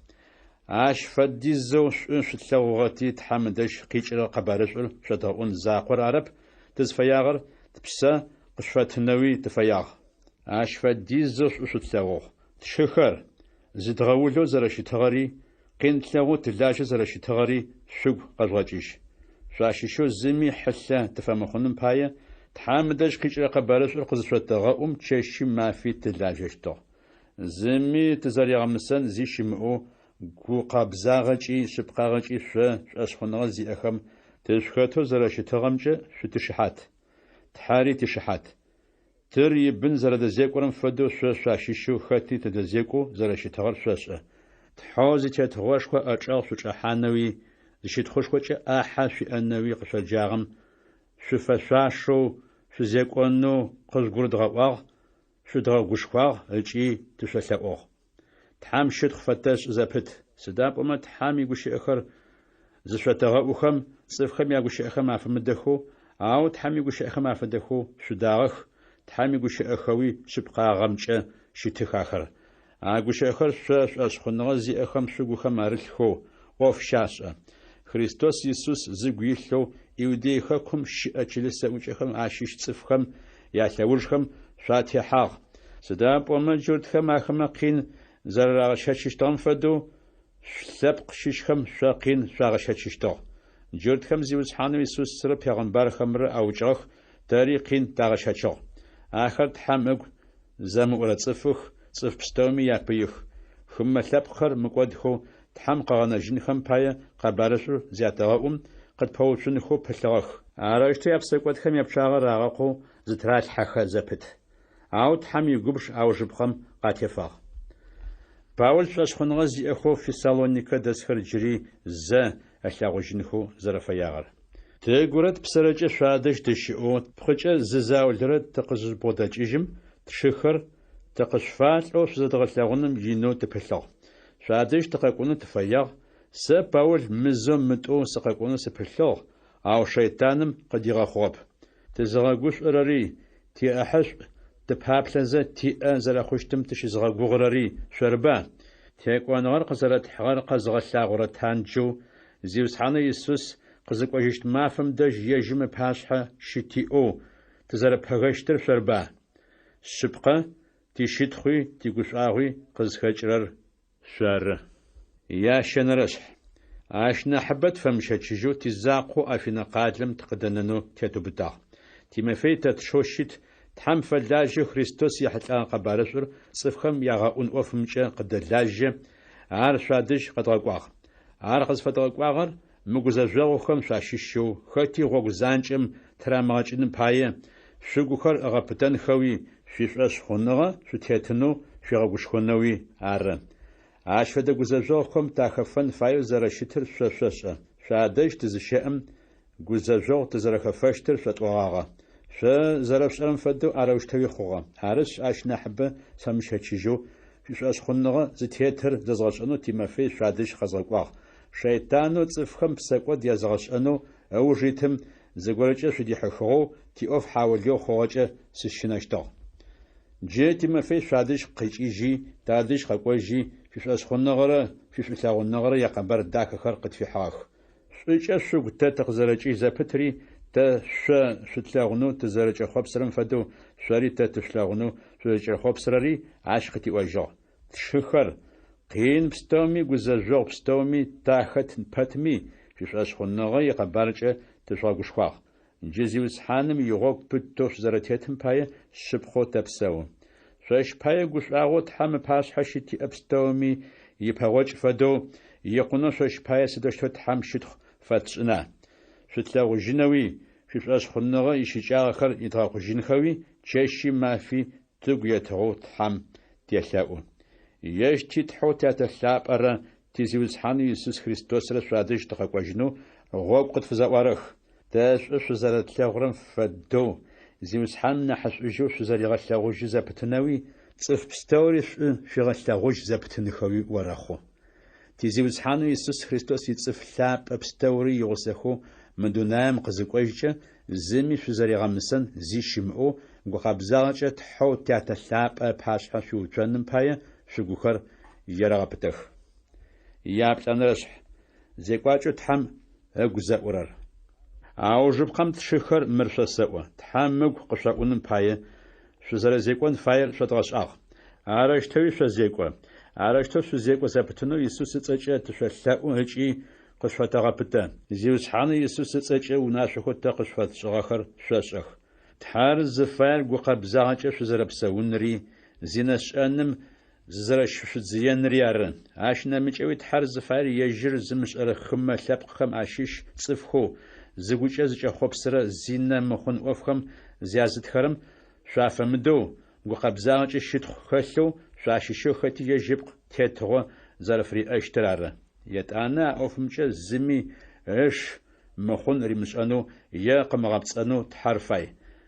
Speaker 1: Ащ фэдизэу шӏу шъутлъэгъугъэти, Тхьэм ыдэжь къикӏырэ къэбарышӏур шъодгъэӏун закъор арэп тызфэягъэр, тпсэ къышъуфэттынэуи тыфэягъ. Ащ фэдизэу шӏу шъутлъэгъугъ, тшыхэр, зыдгъэулэу зэрэщытыгъэри, къин тлъэгъоу тылажьэу зэрэщытыгъэри шъугу къэжъугъэкӏыжь. Шъуащыщэу зыми хьылъэ тыфэмыхъуным пае, Тхьэм ыдэжь къикӏырэ къэбарышӏур къызышъотэгъэӏум чэщи мафи тылажьэщтыгъ. Зыми тызэригъэмысэн зи щымыӏэу гукъэбзагъэкӏи шъыпкъагъэкӏи шъо шӏошъхъуныгъэ зиӏэхэм тышъухэтэу зэрэщытыгъэмкӏэ шъутишыхьат. Тхьэри тишыхьат. Тыр ибын зэрэдэзекӏорэм фэдэу шъо шъуащыщэу хэти тыдэзекӏоу зэрэщытыгъэр шъошӏэ. Тхьэу зитетыгъошхо ыӏэчӏэгъ шъучӏэхьанэуи, зыщытхъушхокӏэ ӏахьэ шъуиӏэнэуи къышъоджагъэм шъуфэшъуашэу шъузекӏонэу къыжъугурыдгъэӏуагъ, шъудгъэгушхуагъ ыкӏи тышъолъэӏугъ. Тхьэм щытхъу фэтэшӏы зэпыт, сыда пӏомэ Тхьэм игущыӏэхэр зышъотэгъэӏухэм, цӏыфхэм ягущыӏэхэм афэмыдэхэу, ау Тхьэм игущыӏэхэм афэдэхэу шъудагъэх, Тхьэм игущыӏэхэуи шъыпкъагъэмкӏэ щытых ахэр. А гущыӏэхэр шъо шӏошъхъуныгъэ зиӏэхэм шъугухэм арылъхэу ӏоф щашӏэ. Христос Исус зыгу илъэу Иудей хэкум щыӏэ чылыс зэӏукӏэхэм ащыщ цӏыфхэм ялъэужхэм шъуатехьагъ, Сыда пӏомэ джуртхэм ахэмэ къин зэрарагъэщэчыщтыгъэм фэдэу, шъулъэпкъ щыщхэм шъо къин шъуагъэщэчыщтыгъ. Джуртхэм Зиусхьанэу Исусрэ пегъымбархэмрэ аукӏыгъэх, тэри къин тагъэщэчыгъ. Ахэр Тхьэм ыгу зэмыӏурэ цӏыфых, цӏыф пстэуми япыих. Хымэ лъэпкъхэр мыкӏодхэу Тхьэм къыгъэнэжьынхэм пае къэбарышӏур зятэгъэӏум, къытпэуцунхэу пылъыгъэх. Арэущтэу япсэкӏодхэм япчъагъэ рагъэкъоу зытыралъхьэхэ зэпыт. Ау Тхьэм игубж аужыпкъэм къатефагъ. Паул шӏошъхъуныгъэ зиӏэхэу Фессалоникэ дэсхэр джыри зэ ылъэгъужьынхэу зэрэфэягъэр. Тыгурэ тпсэрэкӏэ шъуадэжь тыщыӏэу тпкъыкӏэ зы заулэрэ тыкъызыжъубгъодэкӏыжьым, тшыхэр, тыкъышъуфалӏэу шъузэдгъэлъэгъуным инэу тыпылъыгъ. Шъуадэжь тыкъэкӏонэу тыфэягъ, сэ, Паул, мызэу-мытӏоу сыкъэкӏонэу сыпылъыгъ, ау шэйтаным къыдигъэхъугъэп. Тызыгъэгушӏорэри, тиӏэхьышӏу тыпаплъэзэ тиӏэ зэрэхъущтым тыщызыгъэгугъырэри шъорыба? Текӏоныгъэр къызэрэтхьыгъэр къэзыгъэлъагъорэ танджэу Зиусхьанэу Исус къызыкӏожьыщт мафэм дэжь ежьым ыпашъхьэ щытиӏэу тызэрэпэгэщтыр шъорыба? Шъыпкъэ, тищытхъуи тигушӏуагъуи къызхэкӏырэр шъоры. Ящэнэрэшъхь. Ащ нахьыбэ тфэмыщэчыжьэу тизакъоу Афинэ къалэм тыкъыдэнэнэу тетыубытагъ. Тимофей тэ тшэу щыт, Тхьэм фэлажьэу Христос ехьылӏэгъэ къэбарышӏур цӏыфхэм ягъэӏун ӏофымкӏэ къыддэлажьэ, ар шъуадэжь къэдгъэкӏуагъ. Ар къызфэдгъэкӏуагъэр мы гузэжъогъухэм шъуащыщэу хэти гъогу занкӏэм тырамыгъэкӏыным пае, шъугухэр ыгъэпытэнхэуи, шъуишӏошъхъуныгъэ шъутетынэу шъуигъэгушхонэуи ары. Ащ фэдэ гузэжъогъухэм тахэфэн фаеу зэрэщытыр шъо шъошӏэ. Шъуадэжь тызыщэӏэм, гузэжъогъу тызэрэхэфэщтыр шъотӏогъагъэ. Шъо зэрэшъушӏэрэм фэдэу арэущтэуи хъугъэ. Арышъ, ащ нахьыбэ сфэмыщэчыжьэу, шъуишӏошъхъуныгъэ зытетыр зэзгъэшӏэнэу Тимофей шъуадэжь къэзгъэкӏуагъ. Шэйтанэу цӏыфхэм псэкӏод языгъэшӏэнэу ыуж итым зыгорэкӏэ шъудихьыхыгъэу тиӏоф хьаулыеу хъугъэкӏэ сыщынэщтыгъ. Джы Тимофей шъуадэжь къикӏыжьи, тадэжь къэкӏожьи, шъуишӏошъхъуныгъэрэ шъуишӏулъэгъуныгъэрэ якъэбар дахэхэр къытфихьыгъэх. Шӏукӏэ шъугу тэ тыкъызэрэкӏыжь зэпытри, тэ шъо шъутлъэгъунэу тызэрэкӏэхъопсырэм фэдэу, шъори тэ тышъулъэгъунэу шъузэрэкӏэхъопсырэри ащ къытиӏожьыгъ. Тшыхэр, къин пстэуми гузэжъогъу пстэуми тахэт пэтми, шъуишӏошъхъуныгъэ икъэбаркӏэ тышъугъэгушхуагъ. Джы Зиусхьаным игъогу пытэу шъузэрэтетым пае шъыпкъэу тэпсэу. Шъощ пае гушӏуагъоу Тхьэм ыпашъхьэ щытиӏэ пстэуми ипэгъокӏ фэдэу, икъунэу шъощ пае сыдэущтэу Тхьэм щытхъу фэтшӏына? шъутлъэгъужьынэуи, шъуишӏошъхъуныгъэ ищыкӏагъэхэр идгъэкъужьынхэуи чэщи мафи тыгу етыгъэу Тхьэм телъэӏу. Ежь ти Тхьэу Тятэ лъапӏэрэ ти Зиусхьанэу Исус Христосрэ шъуадэжь тыкъэкӏожьынэу гъогу къытфызэӏуарэх. Тэ шӏу шъузэрэтлъэгъурэм фэдэу, Зиусхьаным нахьышӏужьэу шъузэригъэлъэгъужьы зэпытынэуи, цӏыф пстэури шӏу шъуигъэлъэгъужь зэпытынхэуи орэхъу. Ти Зиусхьанэу Исус Христос ицӏыф лъапӏэ пстэури игъусэхэу мы дунаем къызыкӏожькӏэ, зыми шъузэригъэмысэн зи щымыӏэу, гукъэбзагъэкӏэ Тхьэу Тятэ лъапӏэ ыпашъхьэ шъуиуцоным пае шъугухэр ерэгъэпытэх. Яплӏэнэрэшъхь. Зекӏуакӏэу Тхьэм ыгу зэӏурэр. Аужыпкъэм тшыхэр мыр шъосэӏо, Тхьэм ыгу къышъоӏуным пае, шъузэрэзекӏон фаер шъодгъэшӏагъ. Арэущтэуи шъозекӏо. Арэущтэу шъузекӏо зэпытынэу Исус ыцӏэкӏэ тышъолъэӏу ыкӏи къышъуфэтэгъэпытэ. Зиусхьанэу Исус ыцӏэкӏэ унашъохэу тэ къышъуфэтшӏыгъэхэр шъошӏэх. Тхьэр зыфаер гукъэбзагъэкӏэ шъузэрэпсэунри, зинэ шӏэным зызэрэщышъудзыенри ары. Ащ нэмыкӏэуи Тхьэр зыфаер ежьыр зымышӏэрэ хымэ лъэпкъхэм ащыщ цӏыфхэу, зыгукӏэ зыкӏэхъопсырэ зинэ мыхъун ӏофхэм зязытхэрэм шъуафэмыдэу, гукъэбзагъэкӏэ щытхъу хэлъэу шъуащыщэу хэти ежь ыпкъ тетыгъо зэрэфыриӏэщтыр ары. Етӏанэ а ӏофымкӏэ зыми ыш мыхъун римышӏэнэу е къымыгъэпцӏэнэу Тхьэр фай.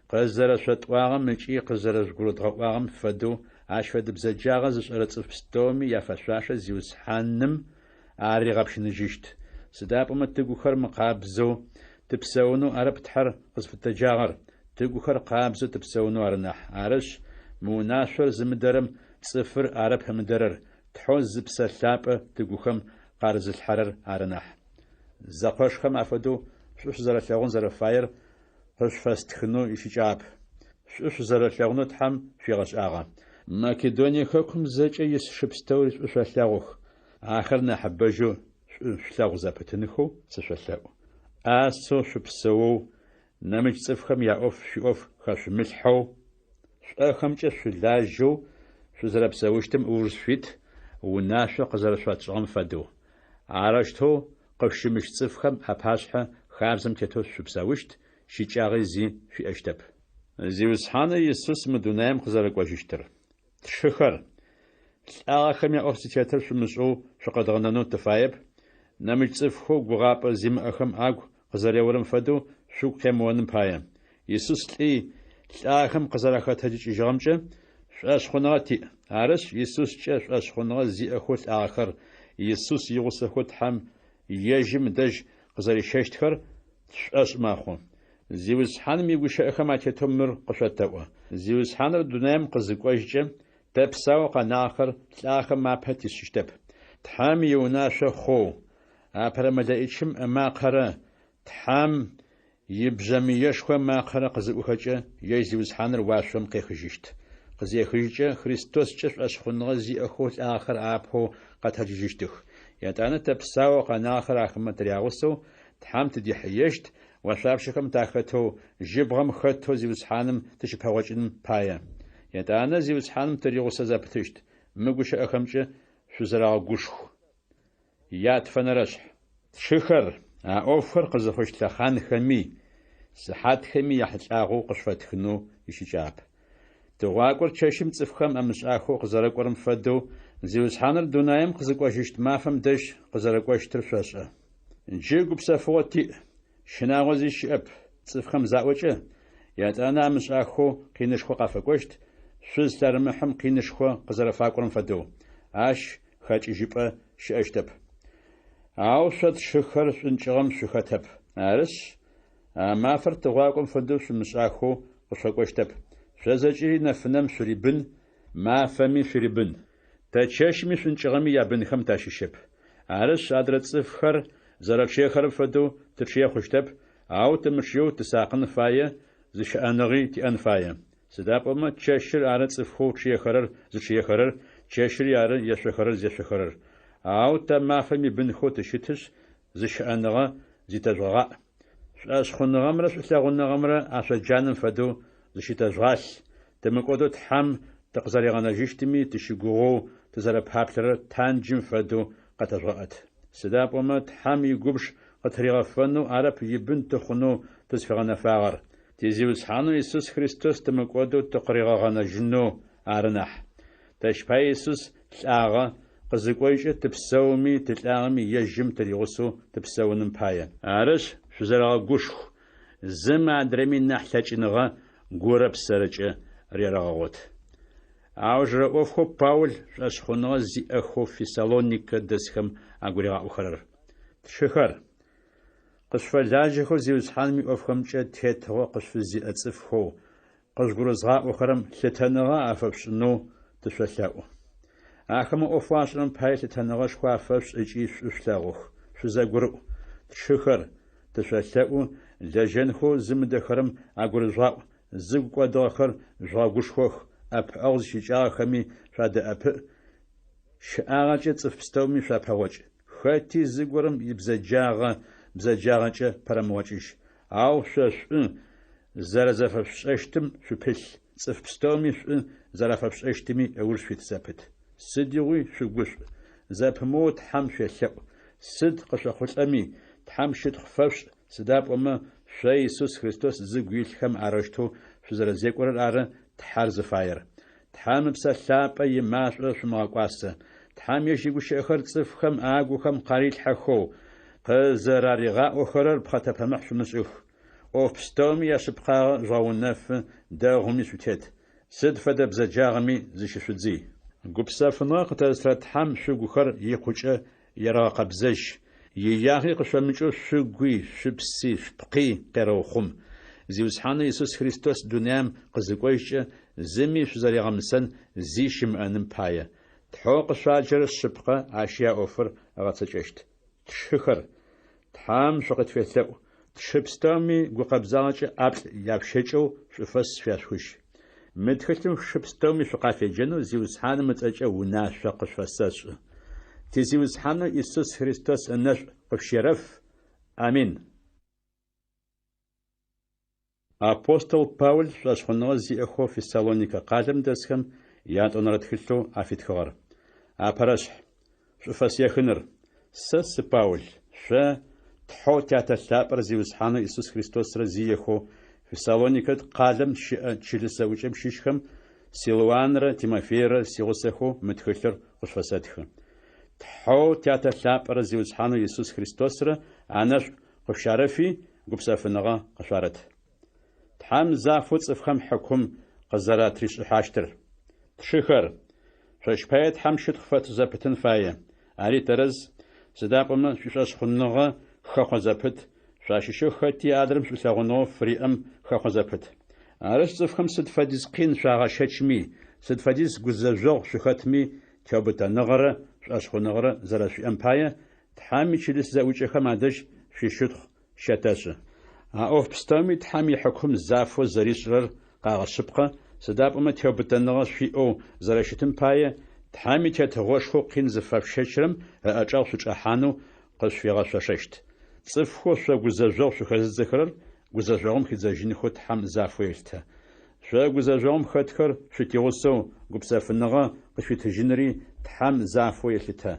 Speaker 1: Къызэрэшъотӏуагъэм ыкӏи къызэрэжъугурыдгъэӏуагъэм фэдэу, ащ фэдэ бзэджагъэ зышӏэрэ цӏыф пстэуми яфэшъуашэ Зиусхьаным аригъэпщыныжьыщт. Сыда пӏомэ тыгухэр мыкъабзэу тыпсэунэу арэп Тхьэр къызфытэджагъэр, тыгухэр къабзэу тыпсэунэу ары нахь. Арышъ, мы унашъор зымыдэрэм цӏыфыр арэп ымыдэрэр, Тхьэу зы Псэ Лъапӏэ тыгухэм къарызылъхьэрэр ары нахь. Зэкъошхэм афэдэу шӏу шъузэрэлъэгъун зэрэфаер къышъуфэстхынэу ищыкӏагъэп. Шӏу шъузэрэлъэгъунэу Тхьэм шъуигъэшӏагъэ. Македоние хэкум зэкӏэ ис шы пстэури шӏу шъолъэгъух. Ахэр нахьыбэжьэу шӏу шъулъэгъу зэпытынхэу сышъолъэӏу. ӏасэу шъупсэоу, нэмыкӏ цӏыфхэм яӏоф шъуиӏоф хэшъумылъхьэу, шӏохэмкӏэ шъулажьэу шъузэрэпсэущтым ыуж шъуит, унашъо къызэрэшъуфэтшӏыгъэм фэдэу. Арэущтэу къышъущымыщ цӏыфхэм апашъхьэ хабзэм тетэу шъупсэущт, щыкӏагъи зи шъуиӏэщтэп. Зиусхьанэу Исус мы дунаем къызэрэкӏожьыщтыр. Тшыхэр, лӏагъэхэм яӏоф зытетыр шъумышӏэу шъукъэдгъэнэнэу тыфаеп, нэмыкӏ цӏыфхэу гугъапӏэ зимыӏэхэм агу къызэреорэм фэдэу шъугу къемыоным пае. Исус лӏи, лӏагъэхэм къызэрахэтэджыкӏыжьыгъэмкӏэ шӏошъхъуныгъэ тиӏ. Арышъ, Исускӏэ шӏошъхъуныгъэ зиӏэхэу лӏагъэхэр Исус игъусэхэу Тхьэм ежьым ыдэжь къызэрищэщтхэр тшӏошъ мэхъу. Зиусхьаным игущыӏэхэм атетэу мыр къышъотэӏо: Зиусхьаныр дунаим къызыкӏожькӏэ, тэ псаоу къэнагъэхэр лӏагъэхэм апэ тишъыщтэп. Тхьэм иунашъо хъоу, апэрэ мэлэӏичым ымакъэрэ Тхьэм ибжъэмыешхо ымакъэрэ къызыӏухэкӏэ, ежь Зиусхьаныр уашъом къехыжьыщт. Къызехыжькӏэ, Христоскӏэ шӏошъхъуныгъэ зиӏэхэу лӏагъэхэр апэу къэтэджыжьыщтых. Етӏанэ тэ псаоу къэнагъэхэр ахэмэ тырягъусэу Тхьэм тыдихьыещт, ошъуапщэхэм тахэтэу, жьыбгъэм хэтэу Зиусхьаным тыщыпэгъокӏыным пае. Етӏанэ Зиусхьаным тыригъусэ зэпытыщт. Мы гущыӏэхэмкӏэ шъузэрэгъэгушху. Ятфэнэрэшъхь. Тшыхэр, а ӏофхэр къызыхъущт лъэхъанхэми, сыхьатхэми яхьылӏагъэу къышъуфэтхынэу ищыкӏагъэп. Тыгъуакӏор чэщым цӏыфхэм амышӏахэу къызэрэкӏорэм фэдэу, Зиусхьаныр дунаим къызыкӏожьыщт мафэм дэжь къызэрэкӏощтыр шъошӏэ. Джы гупсэфыгъо тиӏ, щынагъо зи щыӏэп, цӏыфхэм заӏокӏэ, етӏанэ амышӏахэу къинышхо къафэкӏощт, шъуз лъэрымыхьым къинышхо къызэрэфакӏорэм фэдэу. Ащ хэкӏыжьыпӏэ щыӏэщтэп. Ау шъо тшыхэр шӏункӏыгъэм шъухэтэп. Арышъ, а мафэр тыгъуакӏом фэдэу шъумышӏахэу къышъуфэкӏощтэп. Шъо зэкӏэри нэфынэм шъурибын, мафэми шъурибын. Тэ чэщми шӏункӏыгъэми ябынхэм тащыщэп. Арышъ, адрэ цӏыфхэр зэрэчъыехэрэм фэдэу тычъые хъущтэп, ау тымычъыеу тысакъын фае, зыщыӏэныгъи тиӏэн фае. Сыда пӏомэ чэщыр ары цӏыфхэу чъыехэрэр зычъыехэрэр, чэщыри ары ешъохэрэр зешъохэрэр. Ау тэ мафэм ибынхэу тыщытышъ, зыщыӏэныгъэ зитэжъугъаӏ. Шӏошъхъуныгъэмрэ шӏулъэгъуныгъэмрэ ашъоджанэм фэдэу зыщытэжъугъалъ, тымыкӏодэу Тхьэм тыкъызэригъэнэжьыщтыми тыщыгугъэу тызэрэпаплъэрэр танджым фэдэу къэтэжъугъэӏэт. Сыда пӏомэ Тхьэм игубж къытыригъэфэнэу арэп ибын тыхъунэу тызфигъэнэфагъэр, ти Зиусхьанэу Исус Христос тымыкӏодэу тыкъыригъэгъэнэжьынэу ары нахь. Тэщ пае Исус лӏагъэ, къызыкӏожькӏэ тыпсэуми тылӏагъэми ежьым тыригъусэу тыпсэуным пае. Арышъ, шъузэрэгъэгушху, зым адрэми нахь лъэкӏыныгъэ гурэ псэрэкӏэ рерэгъэгъот. Аужырэ ӏофхэу Паул шӏошъхъуныгъэ зиӏэхэу Фессалоникэ дэсхэм агуригъаӏохэрэр. Тшыхэр, къышъуфэлажьэхэу Зиусхьаным иӏофхэмкӏэ тетыгъо къышъуфызиӏэ цӏыфхэу къыжъугурызгъаӏохэрэм лъытэныгъэ афэшъушӏынэу тышъолъэӏу. Ахэмэ ӏофэу ашӏэрэм пае лъытэныгъэшхо афэшъушӏ ыкӏи шӏу шъулъэгъух, шъузэгурыӏу. Тшыхэр, тышъолъэӏу, лэжьэнхэу зымыдэхэрэм агурыжъугъаӏу, зыгу кӏодыгъэхэр жъугъэгушхох, ӏэпыӏэгъу зищыкӏагъэхэми шъуадэӏэпыӏ, щыӏагъэкӏэ цӏыф пстэуми шъуапэгъокӏ. Хэти зыгорэм ибзэджагъэ бзэджагъэкӏэ пэрэмыгъокӏыжь. Ау шъо шӏу зэрэзэфэшъушӏэщтым шъупылъ, цӏыф пстэуми шӏу зэрафэшъушӏэщтыми ыуж шъуит зэпыт. Сыдигъуи шъугушӏу, зэпымыоу Тхьэм шъуелъэӏу, сыд къышъохъулӏэми, Тхьэм щытхъу фэшъушӏ, сыда пӏомэ шъо Исус Христос зыгу илъхэм арэущтэу шъузэрэзекӏорэр ары Тхьэр зыфаер. Тхьэм Ыпсэ Лъапӏэ имашӏо шъумыгъэкӏуасэ. Тхьэм ежь игущыӏэхэр цӏыфхэм агухэм къарилъхьэхэу, къызэраригъаӏохэрэр пхъэтэпэмыхь шъумышӏых. ӏоф пстэуми яшъыпкъагъэ жъугъэунэфы, дэгъуми шъутет. Сыд фэдэ бзэджагъэми зыщышъудзый. Гупсэфыныгъэ къытэзытырэ Тхьэм шъугухэр икъукӏэ ерэгъэкъэбзэжь, иягъи къышъомыкӏэу шъугуи, шъупси, шъупкъи къерэухъум. Зиусхьанэу Исус Христос дунаим къызыкӏожькӏэ, зыми шъузэригъэмысэн зи щымыӏэным пае. Тхьэу къышъуаджэрэр шъыпкъэ, ащи а ӏофыр ыгъэцэкӏэщт. Тшыхэр, Тхьэм шъукъытфелъэӏу, тшы пстэуми гукъэбзагъэкӏэ ӏаплӏ яшъущэкӏэу шӏуфэс шъуяшъухыжь. Мы тхылъым шы пстэуми шъукъафеджэнэу Зиусхьаным ыцӏэкӏэ унашъо къышъуфэсэшӏы. Ти Зиусхьанэу Исус Христос ынэшӏу къышъущерэф. Амин. Апостол Паул шӏошъхъуныгъэ зиӏэхэу Фессалоникэ къалэм дэсхэм ятӏонэрэ тхылъэу афитхыгъэр. Апэрэшъхь. Шӏуфэс ехыныр. Сэ сы Паул, шъо, Тхьэу Тятэ лъапӏэр Зиусхьанэу Исус Христосрэ зиехэу Фессалоникэ къалэм щыӏэ чылыс зэӏукӏэм щыщхэм Силуанрэ Тимофейрэ сигъусэхэу мы тхылъыр къышъуфэсэтхы. Тхьэу Тятэ лъапӏэрэ Зиусхьанэу Исус Христосрэ анэшӏу къышъущарэфи, гупсэфыныгъэ къышъуарэт. Тхьэм зафэу цӏыфхэм хьыкум къызэратришӏыхьащтыр. Тшыхэр, шъощ пае Тхьэм щытхъу фэтшӏ зэпытын фае. Ари тэрэз, сыда пӏомэ шъуишӏошъхъуныгъэ хэхъо зэпыт, шъуащыщэу хэти адрэм шӏулъэгъуныгъэу фыриӏэм хэхъо зэпыт. Арышъ, цӏыфхэм сыд фэдиз къин шъуагъэщэчми, сыд фэдиз гузэжъогъу шъухэтми, теубытэныгъэрэ шӏошъхъуныгъэрэ зэрэшъуиӏэм пае, Тхьэм ичылыс зэӏукӏэхэм адэжь шъуищытхъу щэтэшӏы. А ӏоф пстэуми Тхьэм ихьыкум зафэу зэришӏырэр къагъэшъыпкъэ, сыда пӏомэ теубытэныгъэ шъуиӏэу зэрэщытым пае, Тхьэм и Тетыгъошхоу къин зыфэшъущэчырэм ыӏэчӏэгъ шъучӏэхьанэу къышъуфигъэшъошэщт. Цӏыфхэу шъо гузэжъогъу шъухэзыдзэхэрэр гузэжъогъум хидзэжьынхэу Тхьэм зафэу елъытэ. Шъо гузэжъогъум хэтхэр шъутигъусэу гупсэфыныгъэ къышъуитыжьынри Тхьэм зафэу елъытэ.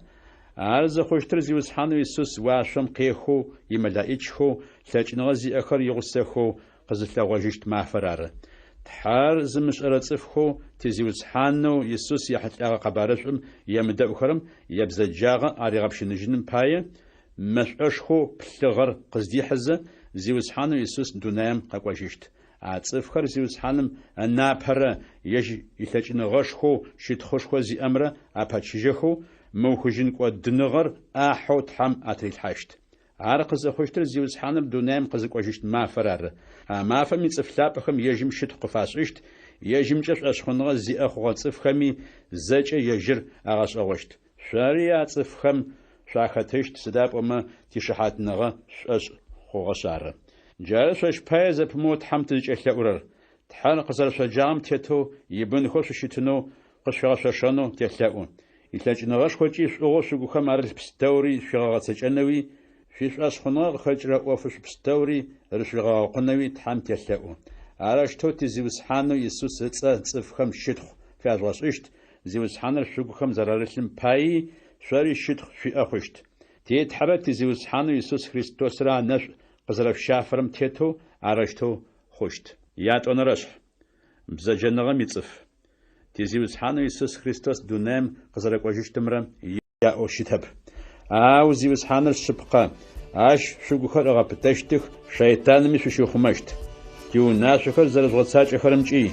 Speaker 1: Ар зыхъущтыр Зиусхьанэу Исус уашъом къехэу имэлаӏичхэу лъэкӏыныгъэ зиӏэхэр игъусэхэу къызылъэгъожьыщт мафэр ары. Тхьэр зымышӏэрэ цӏыфхэу ти Зиусхьанэу Исус ехьылӏэгъэ къэбарышӏум емыдэӏухэрэм ябзэджагъэ аригъэпщыныжьыным пае, мэшӏошхоу плъыгъэр къыздихьызэ, Зиусхьанэу Исус дунаим къэкӏожьыщт. А цӏыфхэр Зиусхьаным ынапэрэ ежь илъэкӏыныгъэшхоу щытхъушхо зиӏэмрэ апэчыжьэхэу мыухыжьын кӏодыныгъэр ӏахьэу Тхьэм атырилъхьащт. Ар къызыхъущтыр Зиусхьаныр дунаим къызыкӏожьыщт мафэр ары. А мафэм ицӏыф лъапӏэхэм ежьым щытхъу къыфашӏыщт, ежьымкӏэ шӏошъхъуныгъэ зиӏэ хъугъэ цӏыфхэми зэкӏэ ежьыр агъэшӏэгъощт. Шъори а цӏыфхэм шъуахэтыщт, сыда пӏомэ тишыхьатныгъэ шъушӏошъ хъугъэшъ ары. Джары шъощ пае зэпымыоу Тхьэм тызкӏелъэӏурэр. Тхьэр къызэрэшъоджагъэм тетэу ибынхэу шъущытынэу къышъуфигъэшъошэнэу телъэӏу. Илъэкӏыныгъэшхокӏи шӏугъэу шъугухэм арылъ пстэури шъуигъэгъэцэкӏэнэуи, шъуишӏошъхъуныгъэ къыхэкӏырэ ӏофышӏу пстэури рышъуигъэгъэкъунэуи Тхьэм телъэӏу. Арэущтэу ти Зиусхьанэу Исус ыцӏэ цӏыфхэм щытхъу фяжъугъэшӏыщт, Зиусхьаныр шъугухэм зэрарылъым паий шъори щытхъу шъуиӏэ хъущт. Ти Тхьэрэ ти Зиусхьанэу Исус Христосрэ анэшӏу къызэрэшъущафэрэм тетэу арэущтэу хъущт. Ятӏонэрэшъхь. Бзэджэныгъэм ицӏыф. Ти Зиусхьанэу Исус Христос дунаим къызэрэкӏожьыщтымрэ яӏоу щытэп. Ау Зиусхьаныр шъыпкъэ, ащ шъугухэр ыгъэпытэщтых, шэйтанми шъущиухъумэщт. Тиунашъохэр зэрэжъугъэцакӏэхэрэмкӏи,